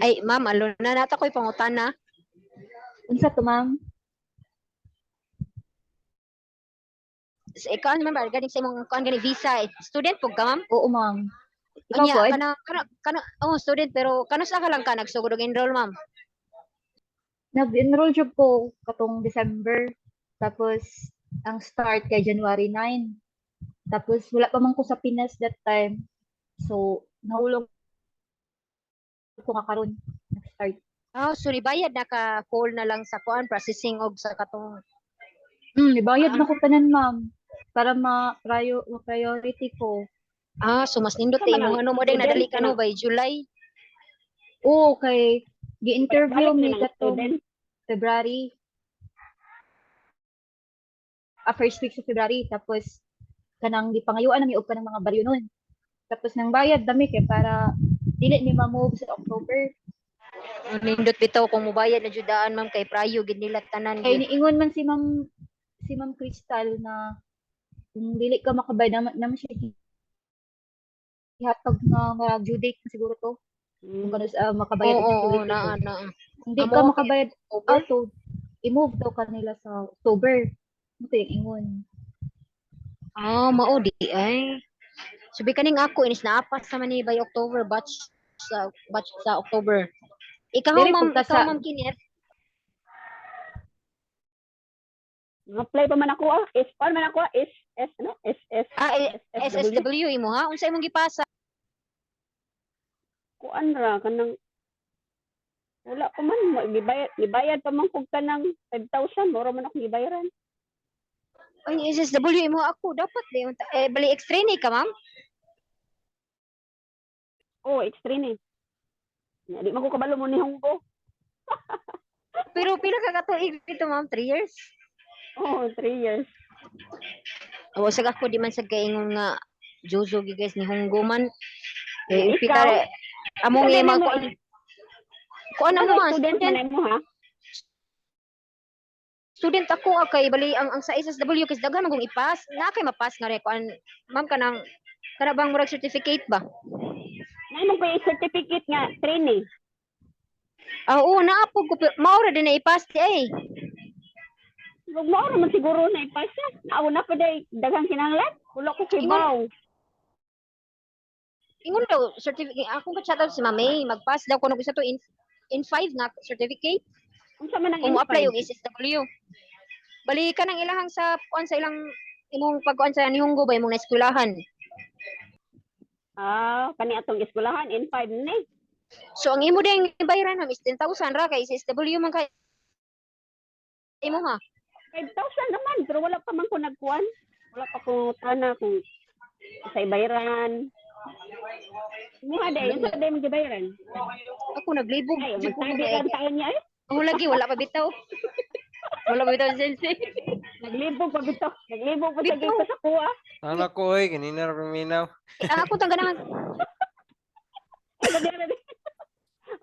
Ay, ma'am, alo na nata ko'y pangutana. Unsa to, ma'am? Sa ikaw man ba ganing sa imong kuan gani visa eh. Student pud ka, ma'am? Oo, ma'am. Ikaw Unya po, kana kana kana oh, student, pero kanus ka lang ka nagsugod og enroll, ma'am? Nag-enroll jud ko katong December. Tapos, ang start kay January 9. Tapos, wala pa man ko sa Pinas that time. So, nahulog ko nga karon nag-start. Oh, so nibayad na ka full na lang sa kuan processing og sa katong Ibayad na ko tanan, ma'am. Para ma-priority ko. Ah, so mas nindot Sama eh, imong lang, ano mo ding student nadali ka ka no na. by July. Oo, kay gi-interview Balik mi na ng katong student. February. Ah, first week sa February. Tapos, kanang gipangayuan na mi og kanang mga baryo nun. Tapos, nang bayad dami kay para dili mi ma-move sa October. Nindot bitaw kung mobayad na judaan, ma'am, kay prayo gid nila tanan Kay gyud. niingon man si Ma'am Crystal na kung dili ka makabayad naman naman siya gihatag nga due date na siguro to kung kano sa makabayad Oo, og oo, security naa ko. naa. Kung di Amo ka kay makabayad October. auto i-move daw kanila sa October. Ito yung ingon. Ah, mao di ay. So kaning ako inis naapas naman ni by October batch sa October. Ikaw Diri ma'am, pud ka ikaw sa ma'am Kineth. Apply pa man ako ah. S on man ako ah. S S ano? S S Ah, eh, S S W. SSW imo ha? Unsa imong gipasa? Kuan ra kanang wala pa man gibayad pa man kog kanang 5,000 mura man akong gibayaran. Ay, SSW imo ako dapat di eh, bali extra ni ka, ma'am? Oh, extra ni. Di man ko kabalo mo ni Honggo. Pero pila ka katuig dito, ma'am? 3 years? Oh, 3 years. Oo, sa ako di man sa kaingon nga Jojo gi guys ni Honggo man. Eh, Ikaw? pita among Ikaw ima din mo, kuan kuan Ano amo ah, student student man mo ha? Student ako ah, kay bali ang sa SSW kasi daghan man kong ipas na kay mapas nga re kuan, ma'am, kanang kana bang murag certificate ba? Naimong ko yung certificate nga training. Ah, oo, naa po ko pero mao ra din na ipas di ay. Ug mao ra man siguro na ipasa. Nauna pa day daghang kinahanglan. Wala ko kibaw. Ingon daw certificate akong ka-chat out si Ma'am May, magpass daw kuno sa to in 5 nga certificate Unsa man ang kung mo apply N5? og SSW. Bali ka nang ilahang sa kuan sa ilang imong pagkuan sa Nihongo ba imong naeskwelahan. Ah, kani atong eskwelahan N5 ni. So ang imo ding bayaran, ma'am, is 10,000 ra kay SSW man kay imo ha. 5,000 naman pero wala pa man ko nagkuan. Wala pa ko tana kung sa ibayaran. Muha day, unsa day mo gibayaran? Ako naglibog Ay, jud ko magtabi kay lang taon niya eh. ako lagi wala pa bitaw. Wala pa bitaw, sensei. Naglibog pa bitaw. Naglibog pa sa Bitaw. gito sa kuha. Ano ko oy, kanina ra paminaw. Ang ako tang ganahan. Ay, dali, dali.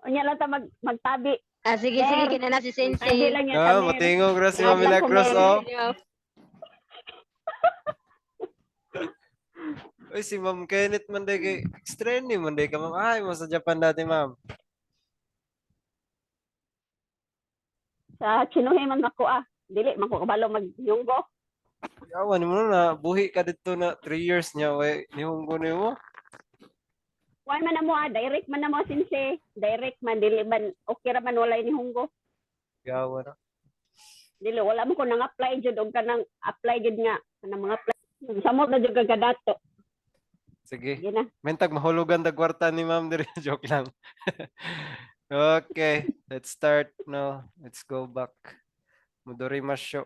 Unya lang ta magtabi. Ah, sige sige Sir, kinana si Tabi sensei. lang yan Ah, kami. motingog ra si Lahat Ma'am lang Milagros kumeri. oh. Uy, si Ma'am Kenneth man day kay extreme ni man day ka, ma'am. Ay, mo sa Japan dati, ma'am. Sa Chinuhe man ako ah. Dili man ko kabalo magyunggo. Yawa ni mo na buhi ka dito na 3 years niya way nihunggo nimo. Kuan man na mo ah, direct man na mo sensei. Direct man dili man okay ra man walay ni hunggo. Yawa na. Dili wala mo ko nang apply jud og kanang apply jud nga kanang mga apply. Samot na jud kag kadato. Sige. Sige na. Mentag mahulugan dag kwarta ni ma'am diri, joke lang. Okay, let's start no. Let's go back. Modorimasho.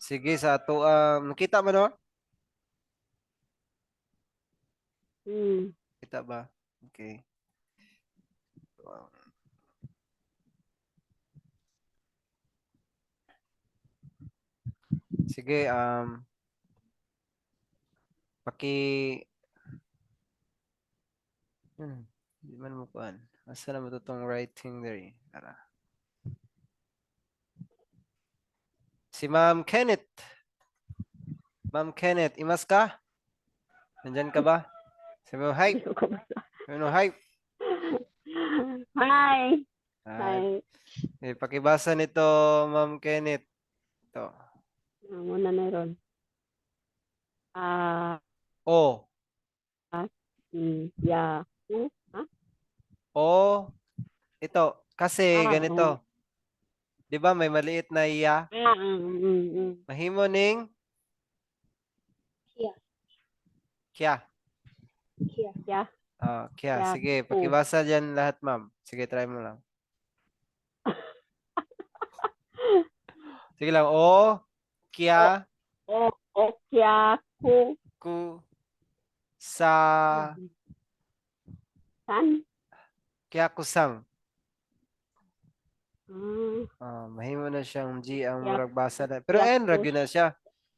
Sige, sa ato nakita mo no? Hmm. Kita ba? Okay. Sige, paki di man mo kuan. Asa na mo to tong writing diri? Ara. Si Ma'am Kenneth. Ma'am Kenneth, imas ka? Nandyan ka ba? Sabi mo, hi. Sabi mo, hi. Hi. Hi. Hi. Eh, pakibasa nito, Ma'am Kenneth. Ito. Ah, muna na ron. Ah, O. Yeah. O. Ito. Kasi Ah, ganito. 'Di ba may maliit na iya? Ah, Mahimo ning Kya. Kya. Kya. Kya. Ah, kya. Kya. Sige, pakibasa diyan lahat, ma'am. Sige, try mo lang. Sige lang. O, kya, O, okya, ku, ku, sa, san. Kya kusang. Ah, Ah, mahimo na siyang G ang Kya- murag basa na. Pero kya N ra gyud na siya.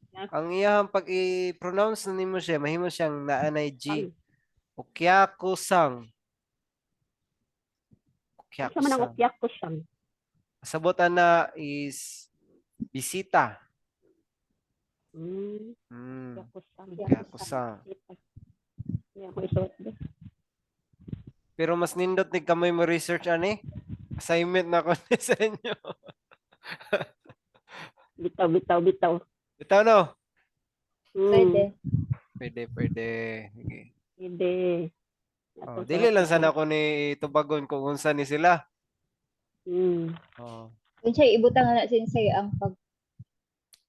Kya- Ang iyang pag i-pronounce na nimo siya, mahimo siyang naanay G. San. O kya kusang. O kya Sa man ang kusang. okya ko siyang. Sabot ana is bisita. Okya ko siyang. Kya kusang. Hindi ako isuot. Pero mas nindot ni kamay mo research ani. Assignment na ko ni sa inyo. Bitaw, bitaw, bitaw. Bitaw no? Pwede. Pwede, pwede. Sige. Hindi. Oh, dili lang sana ko ni tubagon kung unsa ni sila. Oh. Kung siya ibutang na sensei ang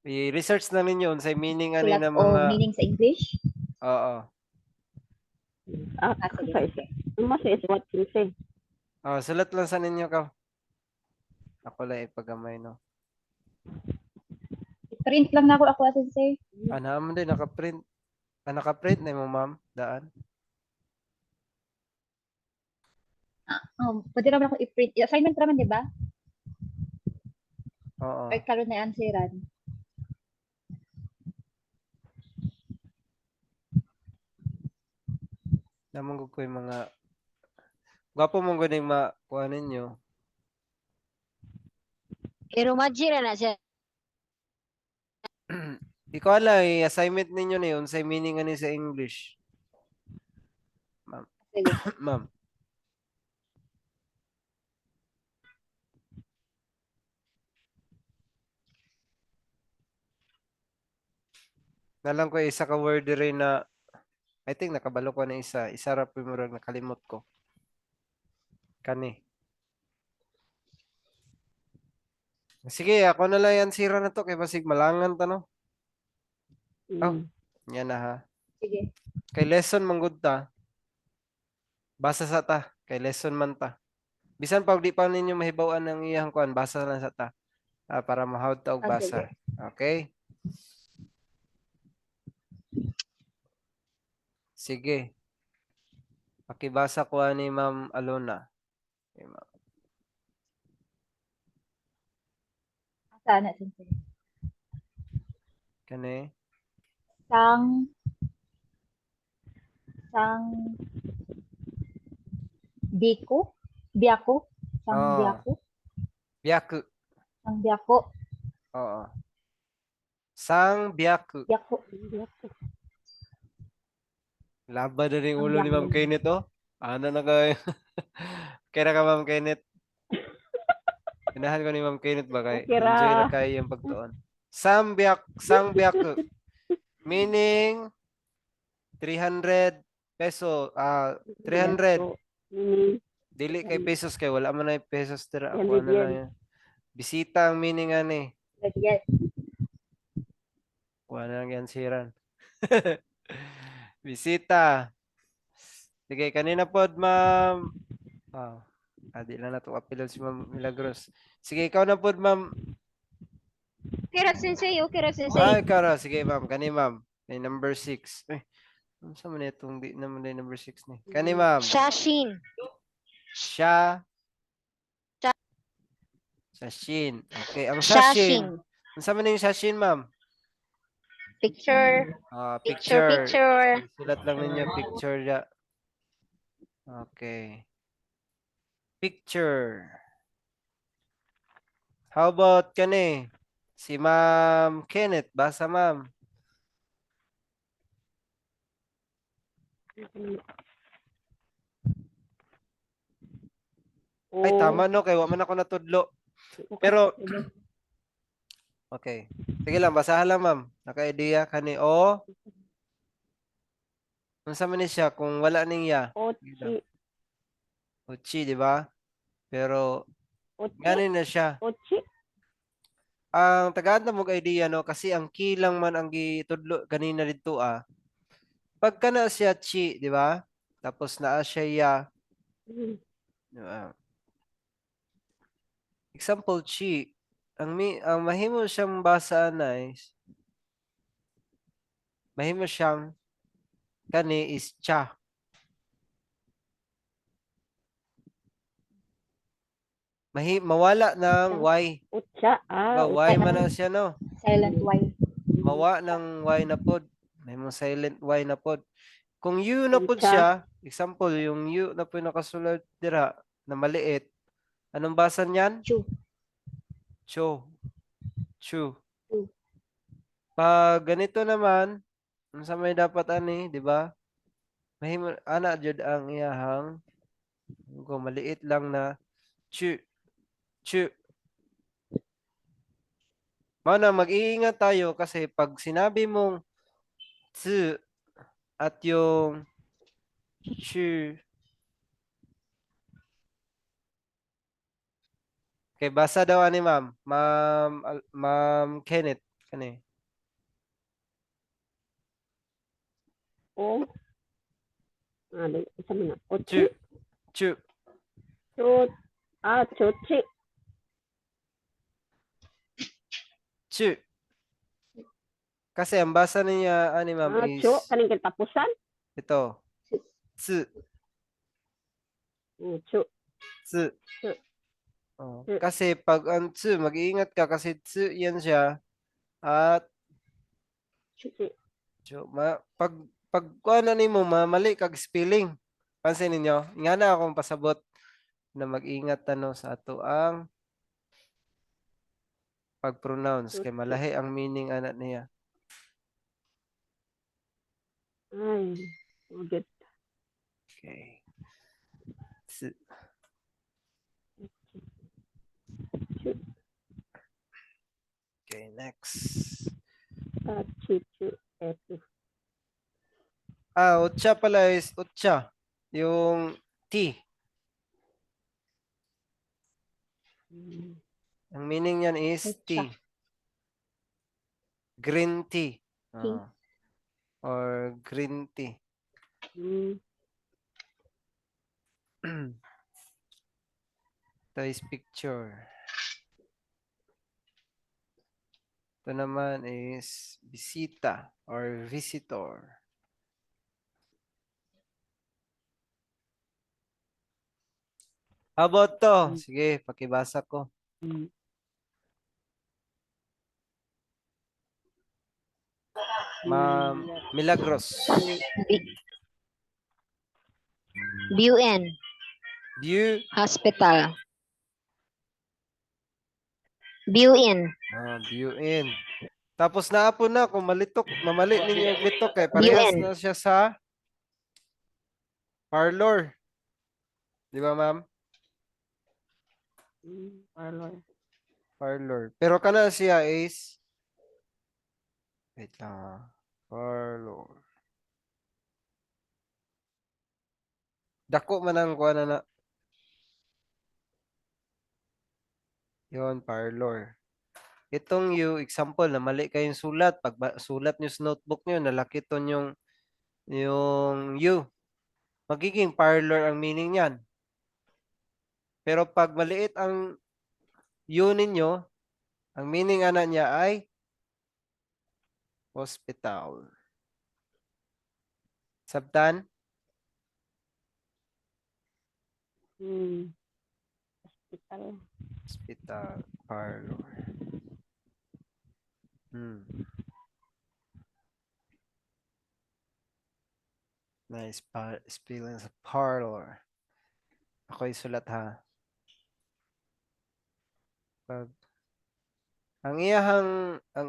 I-research na ninyo unsay meaning ani pagsulat na o mga meaning sa English. Oo. Ah, Ah, sige, sa sige. Mas isuot sensei. Oh, sulat lang sa ninyo ka. Ako lang ipagamay no. I-print lang na ako ako sensei. Ana mo din naka-print. Ah, naka-print na mo ma'am daan. Pwede naman ako i-print. Assignment raman, di ba? Oo. Or karon na answeran. Namang ko yung mga gwapo mong gud ma kuha ninyo. Pero majira na siya. Di ko alam eh, assignment ninyo ni unsay meaning ani sa English. Ma'am. Sige. Ma'am. Nalang ko isa ka word rin na I think nakabalo ko na isa. Isa ra po murag nakalimot ko. Kani. Sige, ako na lang yan sira na to kay basig malangan ta no. Oh. Yan na ha. Sige. Kay lesson man gud ta. Basa sa ta, kay lesson man ta. Bisan pa og di pa ninyo mahibaw-an ang iyang kuan, basa lang sa ta. Ah, para mahawd ta og Ah, basa. sige. Okay? Sige. Pakibasa ko ani Ma'am Alona. Okay, ma'am. Sana sensei. Kani? Sang sang biko, biyako, sang Ah. biyako, Biyaku. sang biyako, Oo. Sang biyaku. biyako. Laban na rin Ang ulo ni Ma'am biyaku. Kenneth, oh. Ano na kayo? Kaya ka, Ma'am Kenneth. Inahan ko ni Ma'am Kenneth ba kay Okay ra. enjoy na kayo yung pagtuon. Sambiak, sangbiak. Meaning 300 peso, ah 300. Dili kay pesos kay wala man ay pesos dira ako 300 ano lang yun. Bisita ang meaning ani. Yes. Kuha na lang yan siran. Bisita. Sige, kanina pod, ma'am. Ah, di lang nato apilon si Ma'am Milagros. Sige, ikaw na pod, ma'am. Okay ra sensei, okay ra sensei. Ay, ikaw ra. Sige, ma'am. Kani, ma'am. May number 6. Eh, ano sa man itong di naman na number 6 ni? Kani, ma'am. Shashin. Siya. Sashin. Okay, ang sashin. Shashin. Ano sa man yung sashin, ma'am? Picture, Ah, picture, picture. picture. Sulat lang ninyo picture ya. Okay. Picture. How about kani? Si Ma'am Kenneth, basa, ma'am. Ay, O. tama, no, kay wa man ako natudlo. Pero okay. Sige lang, basahan lang, ma'am. Naka-idea ka ni O. Unsa man ni siya kung wala ning ya? Ochi. Ochi, di ba? Pero Ochi. ngani na siya. Ochi. Ang tagaan na mog idea, no, kasi ang key lang man ang gitudlo kanina didto ah. Pagka na siya chi, di ba? Tapos naa siya ya, di ba? Example chi, ang mahimo siyang basaan na is mahimo siyang kani is cha. Mawala ng Y. Utsa. Ah, Ba, Y utsa. man na siya, no? Silent Y. Mawa ng Y na pod. May mga silent Y na pod. Kung U na pod Utsa. siya, example, yung U na po yung nakasulat dira na maliit, anong basa niyan? Chu. Cho. Chu. Chu. Pag ganito naman, unsa may dapat ani, di ba? Mahimo ana jud ang iyahang kung maliit lang na chu chu. Mao na mag-iingat tayo kasi pag sinabi mong tsu at yung chu. Okay, basa daw ani, ma'am. Ma'am Kenneth kani. O. Ah, dali, isa man na. Chu Ochi. chu. Chu. Ah, chuchi. Chu. Kasi ang basa niya ani, ma'am, Ah, is chu. Kaning katapusan. ito. Tsu. Chu. Tsu. Tsu. Oh, Tsu. kasi pag ang tsu, mag-iingat ka kasi tsu yan siya at Chu. chu. Pag kuha na nimo, mali kag spelling. Pansin ninyo, nga na akong pasabot na mag-ingat ano sa ato ang pag-pronounce kay malahi ang meaning ana niya. Ay, oh, good. Okay. Tsu. Chu. Okay, next. Ah, chu, chu. Eto. Ah, utsa pala is utsa. Yung tea. Ang meaning niyan is Utsa. tea. Green tea. Tea. Ah. Or green tea. Ito is picture. Ito naman is bisita or visitor. How about to? Sige, pakibasa ko. Ma'am Milagros. BUN View. Hospital. BUN. Ah, view in. Tapos naapo na kung malitok, mamali ninyo og litok kay parehas UN. na siya sa parlor. Di ba, ma'am? Parlor. Parlor. Pero kana siya is, wait lang ah. Parlor. Dako man ang kuha na na. Yon, parlor. Itong you example na mali kayong sulat, pag sulat niyo sa notebook niyo, nalaki ton yung U. Magiging parlor ang meaning niyan. Pero pag maliit ang U ninyo, ang meaning ana niya ay hospital. Sabtan? Hospital. Hospital, parlor. Nice spelling sa parlor. Ako isulat ha. Pag Ang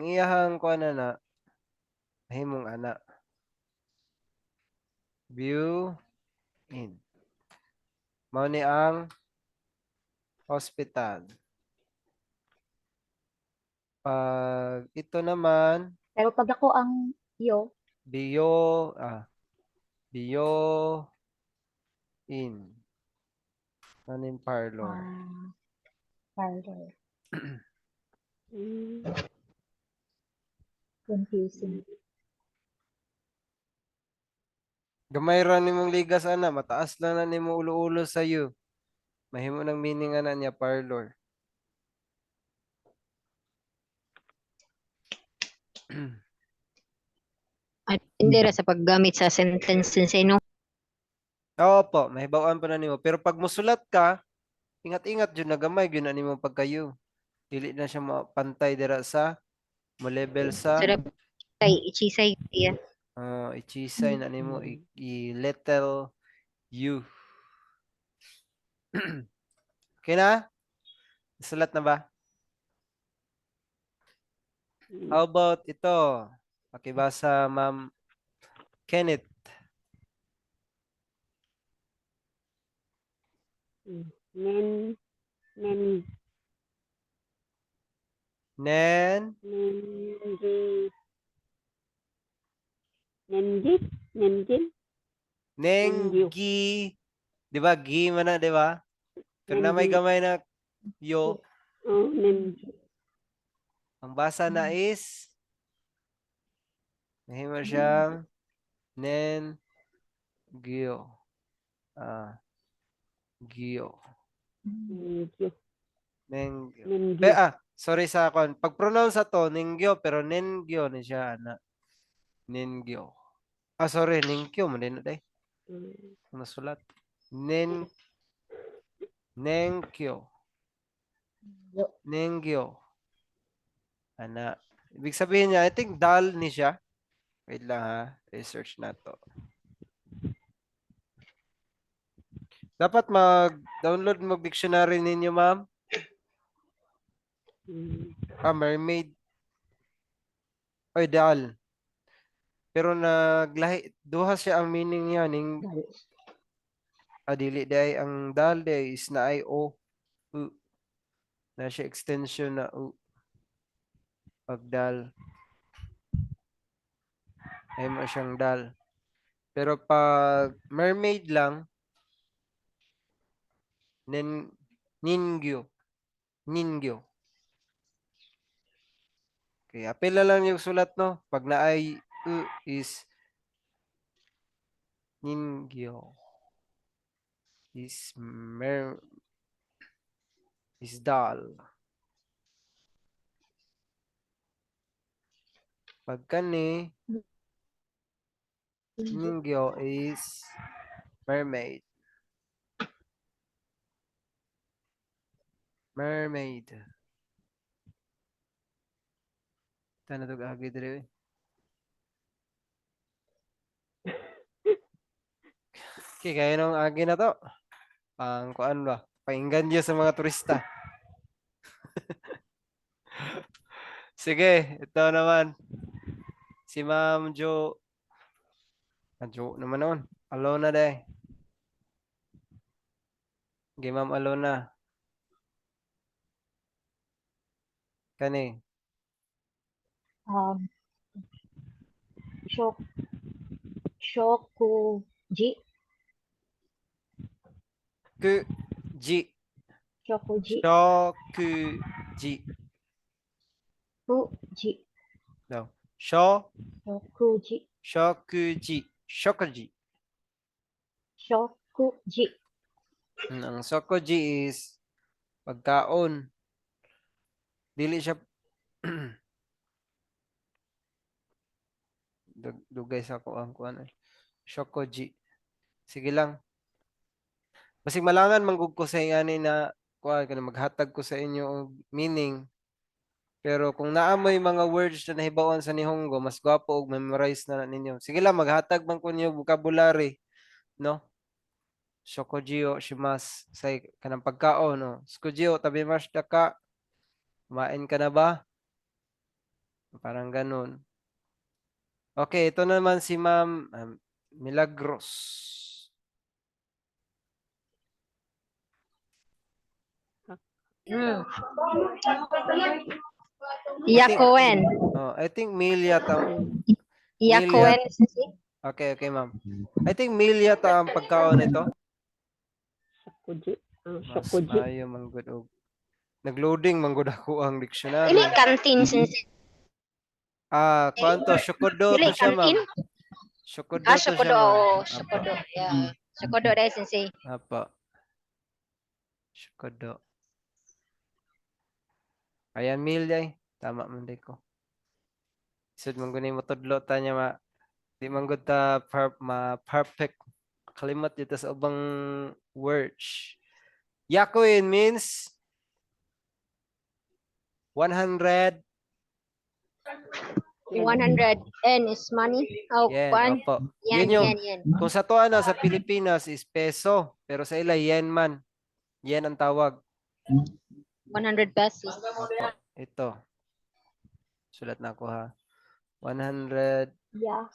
iyahang kuan na mahimong ana. View in. Mao ni ang hospital. Pag ito naman, Pero pag ako ang yo, びよ in. Ano yung parlor? Ah, parlor. Confusing. Gamay ra nimong ligas ana, mataas lang na nimo ulo-ulo sa u. Mahimo ng meaning ana niya parlor. Ah, hindi ra sa paggamit sa sentence, sensei, no? Oo po, mahibaw-an pa na nimo. Pero pag musulat ka, ingat-ingat jud na gamay gyud na nimo pagkayo. Dili na siya mapantay dira sa mo level sa Sarap kay ichisay iya. Ichisay na nimo i little u. Okay na? Sulat na ba? How about ito? Pakibasa, Ma'am Kenneth. Nen, nen, Nen, nengi, nengi, nenjin, Nengi. Di ba? Gi man na, di ba? Pero na may Nengi. Gamay na yo. Oh, nen, Ang basa na is mahimo siyang nen gyo. Ah. Gyo. Nengyo, Nengyo. Nengyo. Ah, sorry sa kon. Pag-pronounce sa to, nengyo, pero nengyo ni siya, ana. Nengyo. Ah, sorry, nengkyo man din na day. Nasulat. Nenkyo. Yo. Nengyo. Ana. Ibig sabihin niya, I think dal ni siya. Wait lang ha. Research na to. Dapat mag-download mo dictionary ninyo, ma'am. Ah, mermaid. Oy, dal. Pero naglahi, duha siya ang meaning niya ning Dal. Ah, dili day ang dal day is na ay o u na siya extension na u pag dal ay mo siyang dal, pero pag mermaid lang, nin ningyo, ningyo. Okay, apil na lang yung sulat, no? Pag naay u is ningyo, is mer is dal. Pag kani ningyo is mermaid. Mermaid. Tana to agi dire, eh. Okay, kaya nung agi na to. Pang kuan ba? Painggan sa mga turista. Sige, ito naman. Si Ma'am Jo. Ah, Jo naman noon. Alona day. Okay, Ma'am Alona. Kani. Shokuji. Ku, ji. Shokuji. Shokuji. Kuji. No. Sho, Shokuji. Shokuji. Shokuji. Shokuji. Ang shokuji is pagkaon. Dili siya dugay sa ko ang kuan eh. Shokuji. Sige lang. Basig malangan manggug ko sa ingani na kuan kana maghatag ko sa inyo og meaning. Pero kung naa moy mga words na nahibaw-an sa Nihongo, mas gwapo og memorize na ninyo. Sige lang, maghatag man ko ninyo vocabulary, no? Shokuji o shimasu say kanang pagkaon, no? Shokuji o tabemashita ka? Kumain ka na ba? Parang ganun. Okay, ito naman si Ma'am Milagros. Yakoen. Oh, I think meal yata. Yakoen, sensei. Okay, ma'am. I think meal yata ang pagkaon nito. Shokuji. Ah, Mas shokuji. maayo man gud og nagloading man gud ako ang dictionary. Dili kantin, sensei. Ah, kuanto shokodo Dili to siya, ma'am. kantin. Shokodo Ah, to siya, shokodo. ma'am. Oo, Apa. shokodo. Yeah. Shokodo dai, sensei. Apa. Shokodo. Ayan, meal day. Tama man day ko. Isod man gud mo tudlo ta niya ma. Di man gud ta ma perfect. Kalimot dito sa ubang words. Yakuin means 100 100 N is money. Oh, yen. kwan. Opo. Yan, Yun yung yan, yan. Kung sa tuwa na sa Pilipinas is peso, pero sa ila yen man. Yen ang tawag. 100 pesos. Opo. Ito. Sulat na ako ha. 100 Yeah.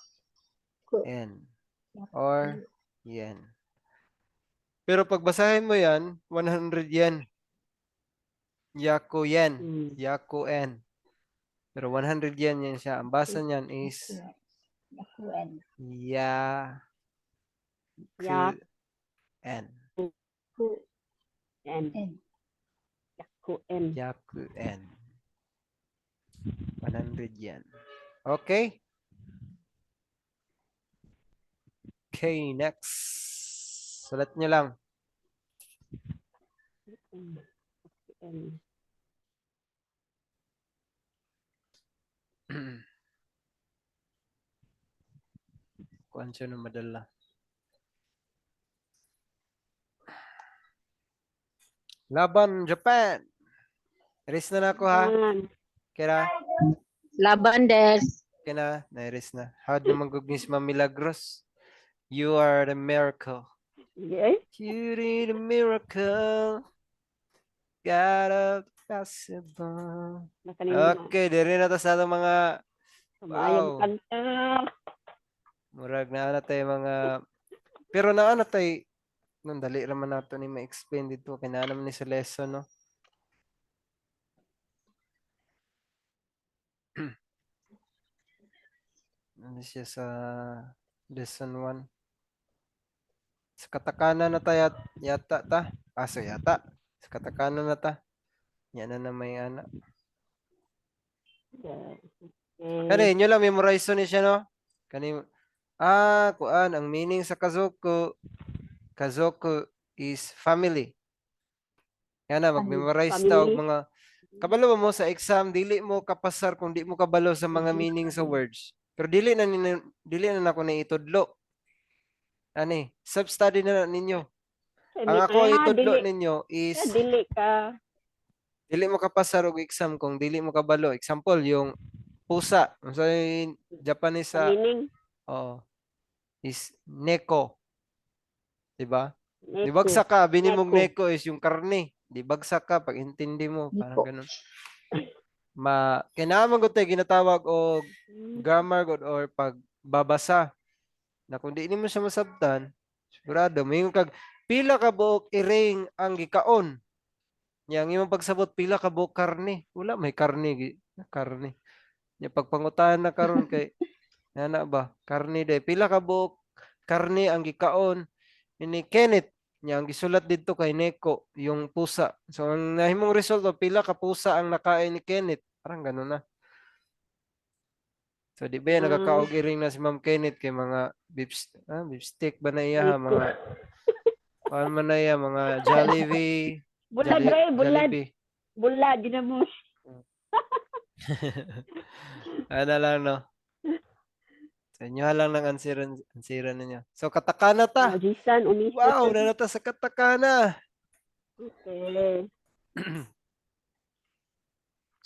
yen or yen. Pero pag basahin mo yan, 100 yen. Yaku yen. Yaku en. Pero 100 yen yan siya. Ang basa niyan is Yakuen. ya Ya. en. Ku N. N. Yaku N. Yaku en. 100 yen. Okay? Okay, next. Sulat nyo lang. N. Kuan siya na madala. Laban Japan. Erase na na ako ha. Yan. Kira, Laban des. kina, na-erase na. How do man gud ni si Ma'am Milagros? You are the miracle. Sige. You did a miracle. Got up possible. Nakanina. Okay, diri na ta sa atong mga Wow. Wow. Kanta. Murag naa na tay mga pero naa na tay nung dali ra man nato ni ma-explain dito kay naa naman ni sa lesson, no. Ano siya sa lesson 1. Sa katakana na ta yata ta. Aso yata. Sa katakana na ta. Yan na na may ana. Okay. Kani inyo lang memorize ni siya, no? Kani kuan ang meaning sa kazoku. Kazoku is family. Yan na mag-memorize ta og Family. mga kabalo ba mo sa exam dili mo kapasar kung di mo kabalo sa mga meaning sa words. Pero dili na nako na itudlo. Ani, self-study na na ninyo. Ang ako ang Ah, itudlo dili, ninyo is ah, dili ka. Dili mo kapasar og exam kung dili mo kabalo. Example, yung pusa. Unsa yung Japanese sa Meaning. Oo. Is neko. 'Di ba? Di Neko. bagsak ka, bini mong Neko. neko is yung karne. Di bagsak ka pag intindi mo, parang Neko. ganun. Ma kinahanglan gud tay ginatawag og grammar gud or pagbabasa. Na kung di nimo siya masabtan, sigurado moingon kag pila ka buok iring ang gikaon. Nya ang imong pagsabot pila ka buok karne. Wala may karne karne. Nya pagpangutahan na karon kay nana ba karne de pila ka buok karne ang gikaon ini Kenneth. Nya ang gisulat didto kay Neko yung pusa. So ang nahimong result pila ka pusa ang nakain ni Kenneth. Parang ganun na. So di ba yan nakakaog iring na si Ma'am Kenneth kay mga beef stick ba na iya ha? Neko. Mga kuan man na iya mga Jollibee, Bulad ba bulad. Jollibee. Bulad yun mo. Ano lang no. Sa inyo lang ng ansiran ansiran ninyo. So katakana ta. Oh, Jisan, umisa. Wow, nanata sa katakana. Okay.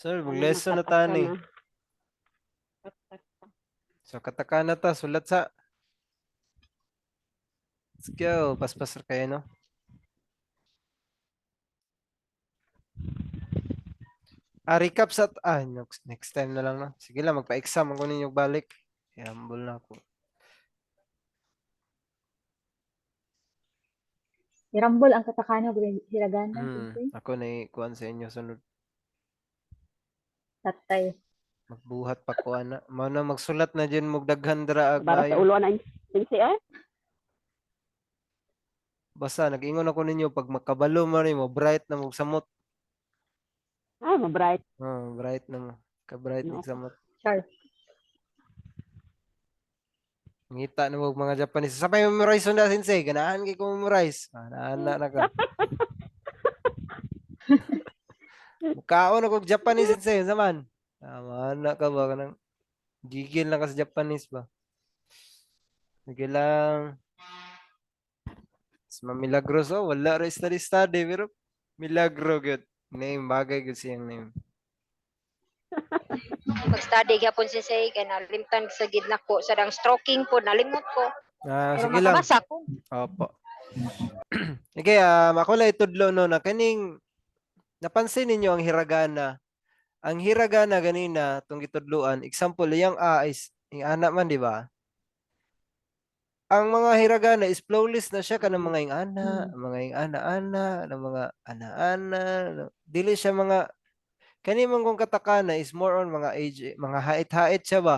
So mag-lesson na ta ni. So katakana ta sulat sa. Let's go. Paspas ra kayo no. Ah, recap sa next time na lang, no. Sige lang, magpa-exam ako ninyo balik. Ihambol na ako. Irambol ang katakana ug hiragana, sensei. Ako na kuan sa inyo sunod. Tatay. Magbuhat pa ko ana. Mao na magsulat na jud mo daghan dira ag Para sa maayo. ulo na sensei ah. Basta nag-ingon ako ninyo pag makabalo man nimo, bright na mo samot. Ah, ma-bright. Oh, bright na mo. Ka-bright No. ni samot. Char. Ngita na mo mga Japanese. Sa pay memorize na, sensei. Ganahan kay ko memorize. Ah, na na ka. Mukaon ako og Japanese, sensei. Unsa man? Ah, maana ka ba kanang gigil na ka sa Japanese ba? Sige lang. Sa Milagros, oh, wala ra study study pero Milagro gyud. Name bagay gyud siyang name. Mag-study gyapon sensei kay nalimtan sa gid nako sa dang stroking po nalimot ko. Ah, Pero sige lang. makabasa ko. Opo. Okay, ako lang itudlo no na kaning napansin ninyo ang hiragana. Ang hiragana ganina tong gitudloan, example yang a is yung ana man, di ba? Ang mga hiragana is flawless na siya kanang mga ing-ana, mga ing-ana-ana, ng mga ana-ana, no? Dili siya mga kani man kung katakana is more on mga age, mga hait-hait siya ba?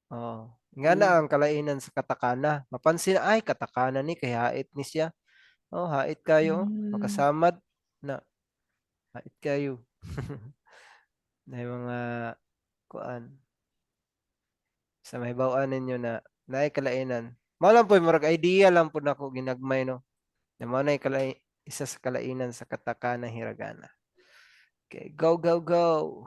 Oh, nga na ang kalainan sa katakana. Mapansin ay katakana ni kay hait ni siya. Oh, hait kayo, makasamad na. Hait kayo. Na yung mga kuan sa may bawaan ninyo na naay kalainan. Mao lang po murag idea lang po nako ginagmay, no. Na mao na isa sa kalainan sa katakana hiragana. Okay, go, go, go.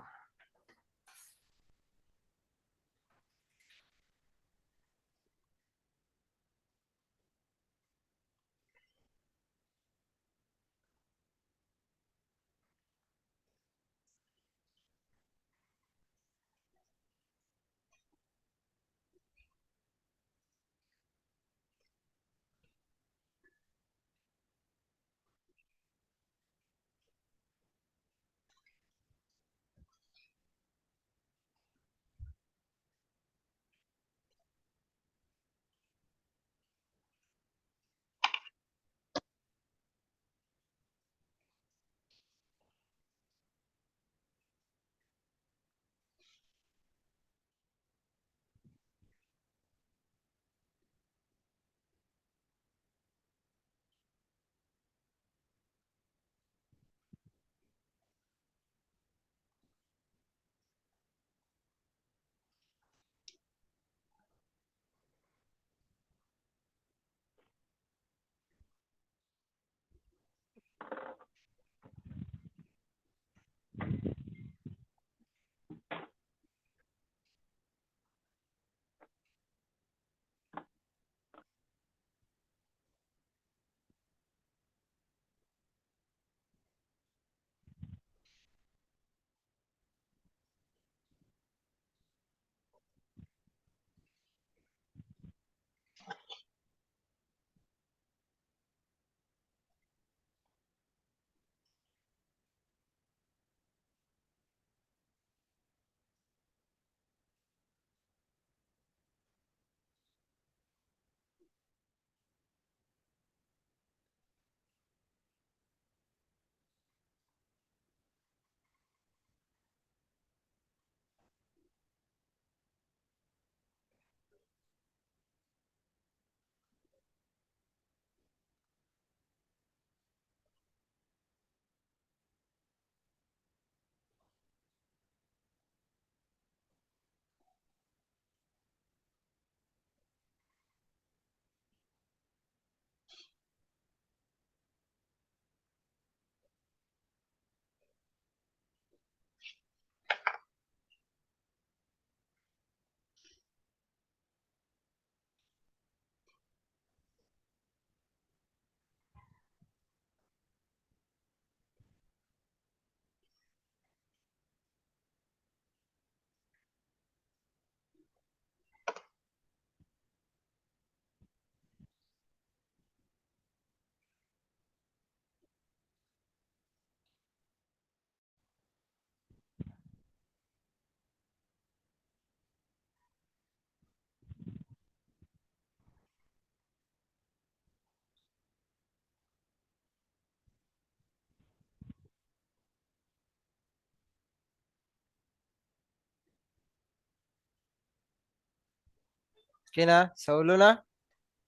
Okay na? Sa ulo na?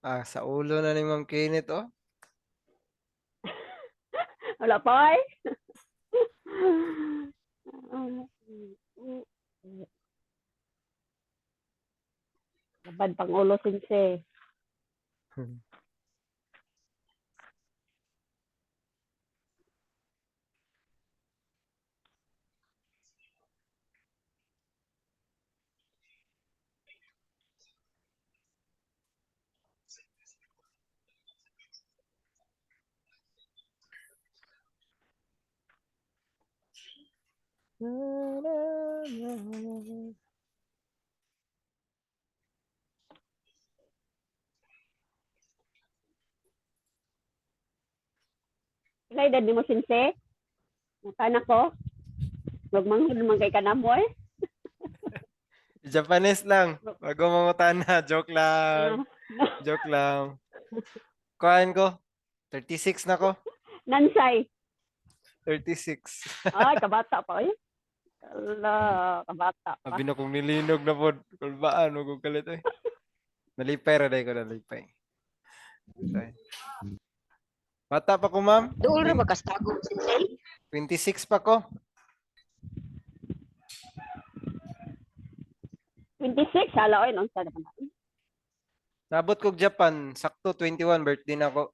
Ah, sa ulo na ni Ma'am Kenneth, oh. Wala pa ay. Labad pang ulo, sensei. Pila edad nimo, sensei? Mutana ko. Magmanghod man kay kanamo eh. Japanese lang. Bago mangutana. Joke lang. Joke lang. Kuhaan ko. 36 na ko. Nansay. 36. Ay, kabata pa eh. Ala, kabata pa. Abi na kong nilinog na po. Kulbaan, wag kong kalit eh. Nalipay ra day ko, nalipay. Okay. Bata pa ko, ma'am. Duol ra ba kastago, sensei? 26 pa ko. 26, hala oy, nung sa naman. Nabot kog Japan, sakto 21 birthday na ko.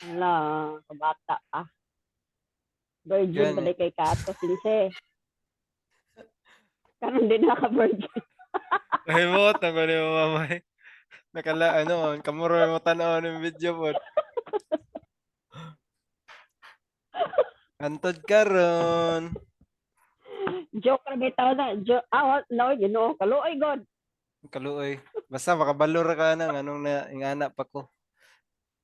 Ala, kabata pa. Virgin Gani. pa di kay Kato, sensei. Karon din na ka virgin. Nahimot na ko ni mamay. Nakala, ano, kamuro mo tanaw ng video po. Antod karon. Joke ra bitaw na. Joke, ah, no, you know, kaluoy god. Kaluoy. Basta makabalor ka na anong na ingana pa ko.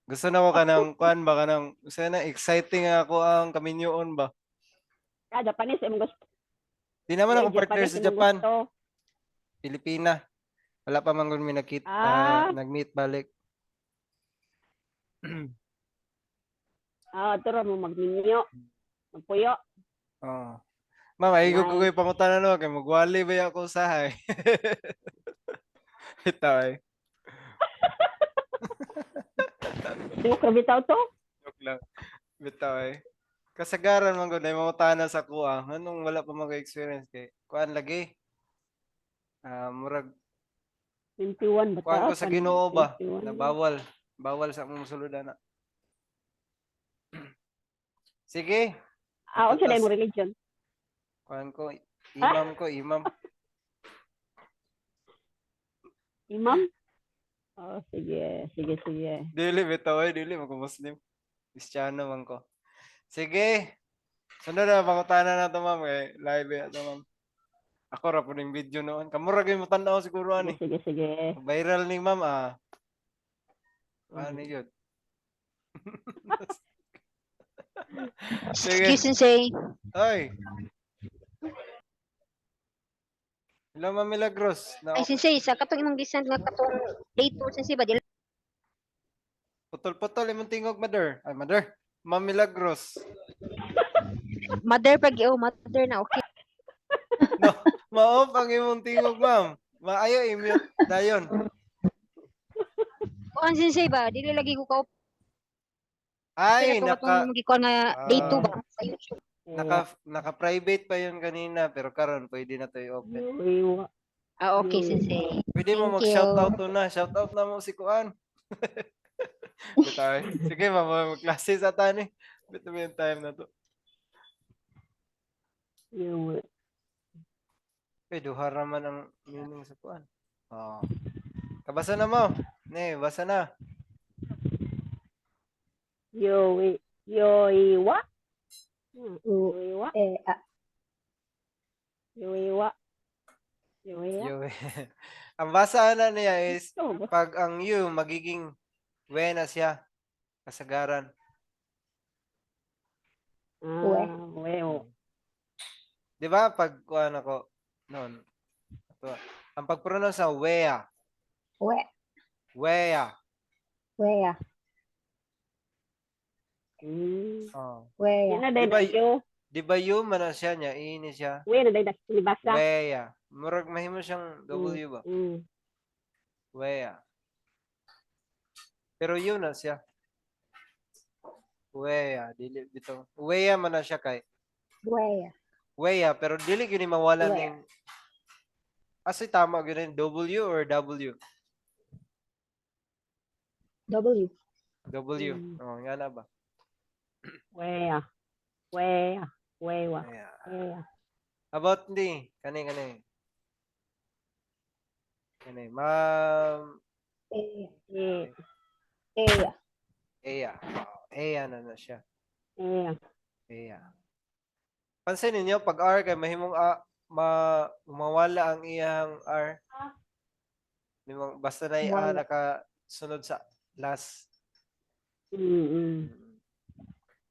Gusto na ko kanang kuan ba kanang sana exciting nga ako ang kaminyoon ba. Ah, Japanese imong gusto. Di naman ako Eh, partner Japanese sa imong Japan, gusto. Pilipina. Wala pa man gud mi nakita, Ah. nag-meet balik. Ah, turo mo magminyo. Magpuyo. Oh. Ma'am, ay ko Nice. ko'y pangutana no kay magwali ba ako usahay. Ito ay. Joke ra bitaw to. Joke lang. Bitaw ay. Kasagaran man gud ay mangutana sa kuha. Anong wala pa man experience kay kuan lagi. Ah, murag 21 ba kuan ta? ko sa Ginoo ba 21. na bawal bawal sa among sulod ana. Sige, Ah, unsa Tas- dai mo religion? kuan ko imam ko imam. Imam? Oh, sige, sige, sige. Dili bitaw ay dili man ko Muslim. Kristiyano man ko. Sige. Sunod na pangutana na to ma'am kay live ya to ma'am. Ako ra po ning video noon. Kamura gyud mo tan-aw siguro ani. Sige, sige, sige. Viral ni ma'am ah. Ano yun? Sige. Excuse, sensei. Ay. Hello, Ma'am Milagros. Na Ay, sensei, sa katong imong gisend nga katong day 2, sensei ba dili putol-putol imong tingog, mother. Ay, mother. Ma'am Milagros. mother pag oh, mother na okay. No, ma-off ang imong tingog, ma'am. Maayo i-mute dayon. Kuan sensei ba dili lagi ko ka Ay, katong naka gikuan nga day 2 Ah. ba sa YouTube. naka naka-private pa yun kanina pero karon pwede na to i-open. Iwa. Ah, okay, sensei. Pwede mo Thank mag-shoutout to na. Shoutout na mo si Kuan. Bitaw eh. Sige, ma'am, magklase sa tani. Bitaw yung time na to. Iwa. Eh, duha raman ang meaning sa kuan. Oo. Kabasa na mo. Ne, basa na. Yowi. Yoiwa. U, Yoiwa. E, A. Yoiwa. Yoiwa. Yo. Ang basa na niya is Oh, ba? pag ang you magiging we na siya. Kasagaran. Ah, weo. Di ba? Pag kuan ako noon. Ito. Ang pag-pronounce sa wea. We. Wea. Wea. Mm. Oh. Wea. Yan na dahil Di ba yo. Di ba U man na siya niya? E ni siya. We na day nibasa. Wea. Murag mahimo siyang W ba? Wea. Pero U na siya. Wea, dili bitaw. Wea man na siya kay. Wea. Wea, pero dili gyud ni mawala Wea. Ning Asa tama gyud ni W or W? W. W. Oh, nga na ba? Wea. Wea. Wewa. Wea. Wea. About ni kani kani. Kani, ma'am. Ea. E. Ea. Ea. Oh, Ea na na siya. Ea. Ea. Pansin ninyo pag R kay mahimong a, ma mawala ang iyang R. Di mo basta na A Mawala. nakasunod sa last.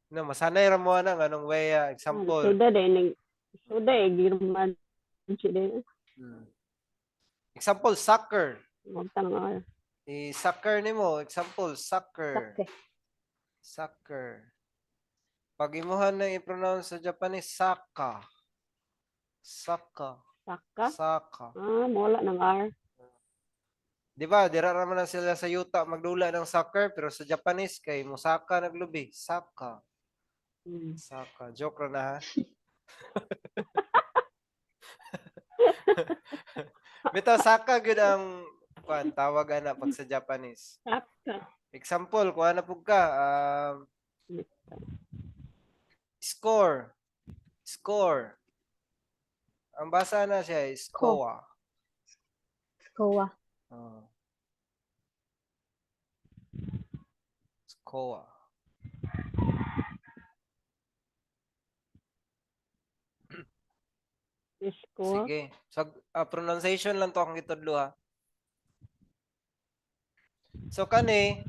No, masanay ra mo ana nganong wea example. Suda day ning suda eh girman siya day. Example soccer. Wag tanong R. I soccer nimo, example soccer. Sake. Soccer. Pag imuha na i-pronounce sa Japanese, saka. Saka. Saka. Saka. Ah, mawala ng R. Di ba, dira raman na sila sa yuta magdula ng soccer, pero sa Japanese, kay Musaka naglubi. Saka. Saka. Joke ra na ha. Bitaw, saka gyud ang kuan tawag ana pag sa Japanese. Saka. Example, kuha na pug ka. Score. Score. Ang basa na siya is Ko. score. Skoa. Oh. Score. Score. Sige. So, pronunciation lang to akong gitudlo ha. So kani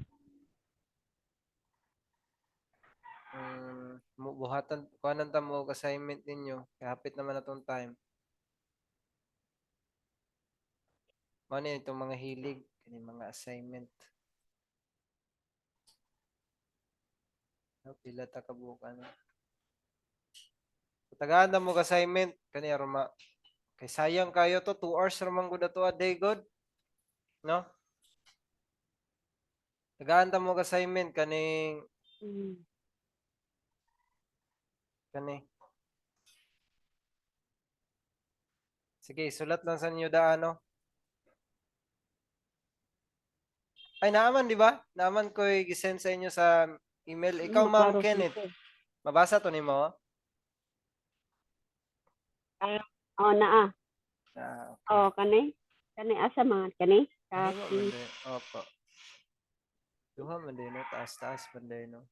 buhatan kuhanan ta mo og assignment ninyo. Kay hapit naman na tong time. Mao ni itong mga hilig kani mga assignment. No, pila ta ka buok ano. Tagaan na mo og assignment kani aron ma kay sayang kayo to 2 hours ra man gud ato a day good. No? Tagaan ta mo og assignment kaning kani. Sige, sulat lang sa inyo daan, no? Ay, naaman, di ba? Naaman ko'y gisend sa inyo sa email. Ikaw, Ma'am Klaro, Kenneth, sige. mabasa to nimo? Oh, naa. Ah, okay. Oh, kani. Kani asa mga kani? Ano ba Kaki. man din? Opo. Duha man din, no? Taas-taas man din, no?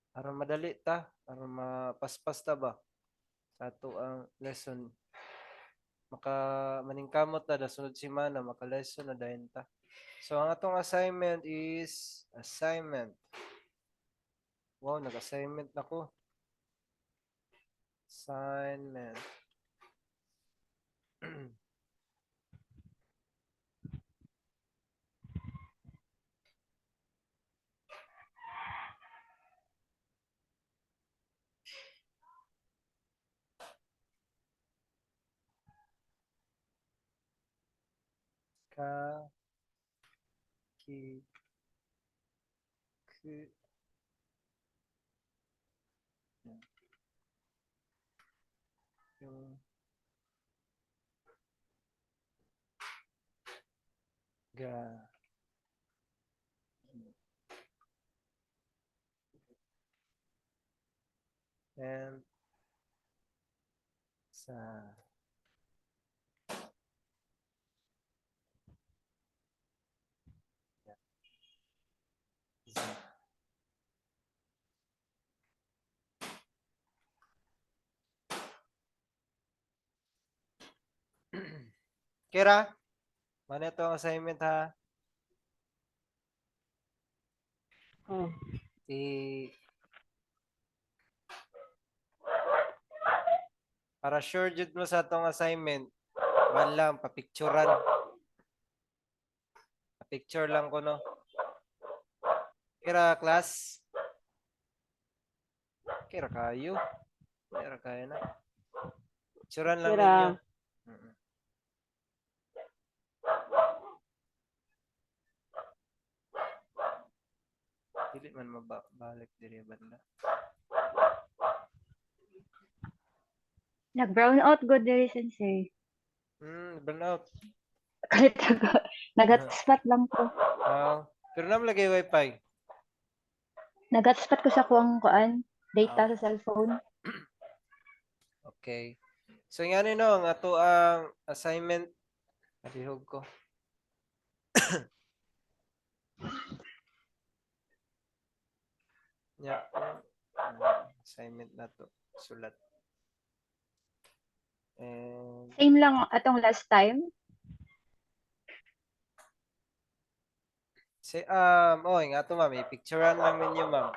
Para madali ta. Para mapaspas ta ba? Sa ato ang lesson. Maka maningkamot ta da sunod semana maka lesson na dayon ta. So ang atong assignment is assignment. Wow, nag-assignment na ko. Assignment. Ka ki ku yo ga and sa za. Kira, mana ito ang assignment ha? Oh. I para sure jud mo sa atong assignment, man lang papicturan. Picture lang ko no. Kira class. Okay ra kayo. Okay ra kayo na. Picturean lang Sira. ninyo. Dili man mabalik diri banda. Nag-brown out good diri, sensei. Burn out. Kalit ako. Nag-hotspot lang ko. Ah, pero naman lagi wifi. Nag-hotspot ko sa kuang kuan data sa cellphone. Okay. So nga no, ang ato ang assignment, alihog ko. Nya, assignment na to sulat. And Same lang atong last time. Say, oh, nga to, ma'am, i-picturean lang ninyo, ma'am.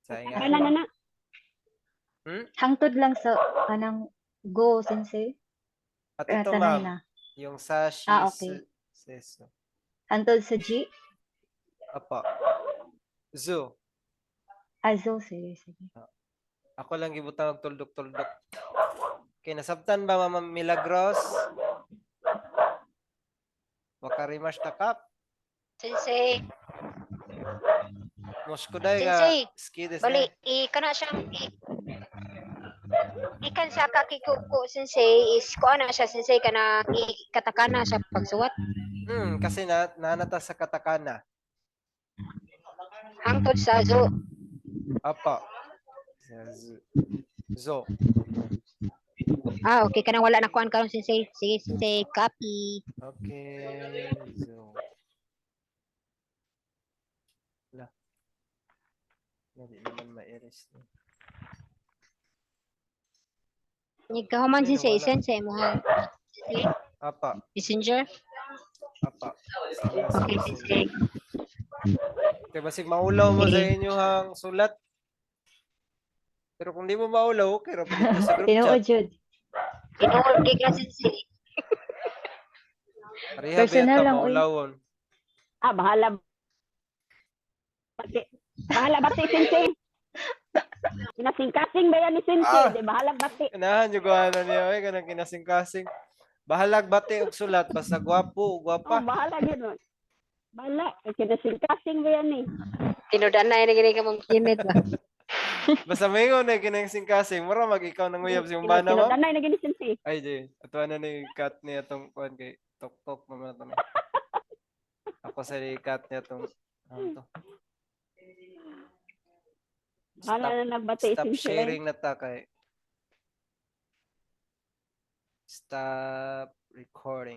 Sa nga. Wala na na. Hangtod lang sa kanang go, sensei. At ito, Tanan ma'am, na. Yung sashi Ah, okay. Seso. Hangtod sa G. Apa. Zo. Azo, sige, sige. Ako lang gibutang og tuldok-tuldok. Okay, nasabtan ba, Mama Milagros? Wakarimashita kap. Sensei, Moshkudai ga Sensei, ski desu bali ne. I kana siya i, ikan sa kakikuko, sensei, is kuan na siya, sensei, kana i katakana siya pagsuwat? Kasi na nanata sa katakana. Hangtod sa zo. Apa. Sa zo. Ah, okay, kanang wala na kuan karon, sensei. Sige, sensei, copy. Okay, zo. La. Dali naman ma-erase ni. Nigkahuman, Ay, sensei, nawala. sensei mo sensei, Apa, messenger. Apa. Sige, Okay, sige, sige. sensei. Kaya basig maulaw mo sa Sige. inyong sulat. Pero kung di mo maulaw, okay ra pud dito sa group Tinuod chat. jud. Tinuod kay ka, sensei. Pareha ba Personal yata lang, uy. maulawon? Ah, bahala. Bati. Bahala bati, sensei. Kinasing-kasing ba yan ni sensei? Ah. Di bahala bati. Kanahan yung gawa niya, oy, kanang kinasing-kasing. Bahalag bati og sulat basta gwapo o Oh, gwapa. bahala gid. Bahala. Kinasing-kasing ba yan eh. Tinuod na ini gini ka mong kinit ba. Basta maingon na kinasing-kasing, mura mag ikaw nang uyab si umbana, ma'am. Tinudanay na gini, sensei. Ay, di. Ato na ni cut niya tong kuan kay tok-tok naman na to. Ako sa cut niya tong ano to. Bahala Stop, na nagbati, stop sensei. Sharing na ta kay. Stop recording.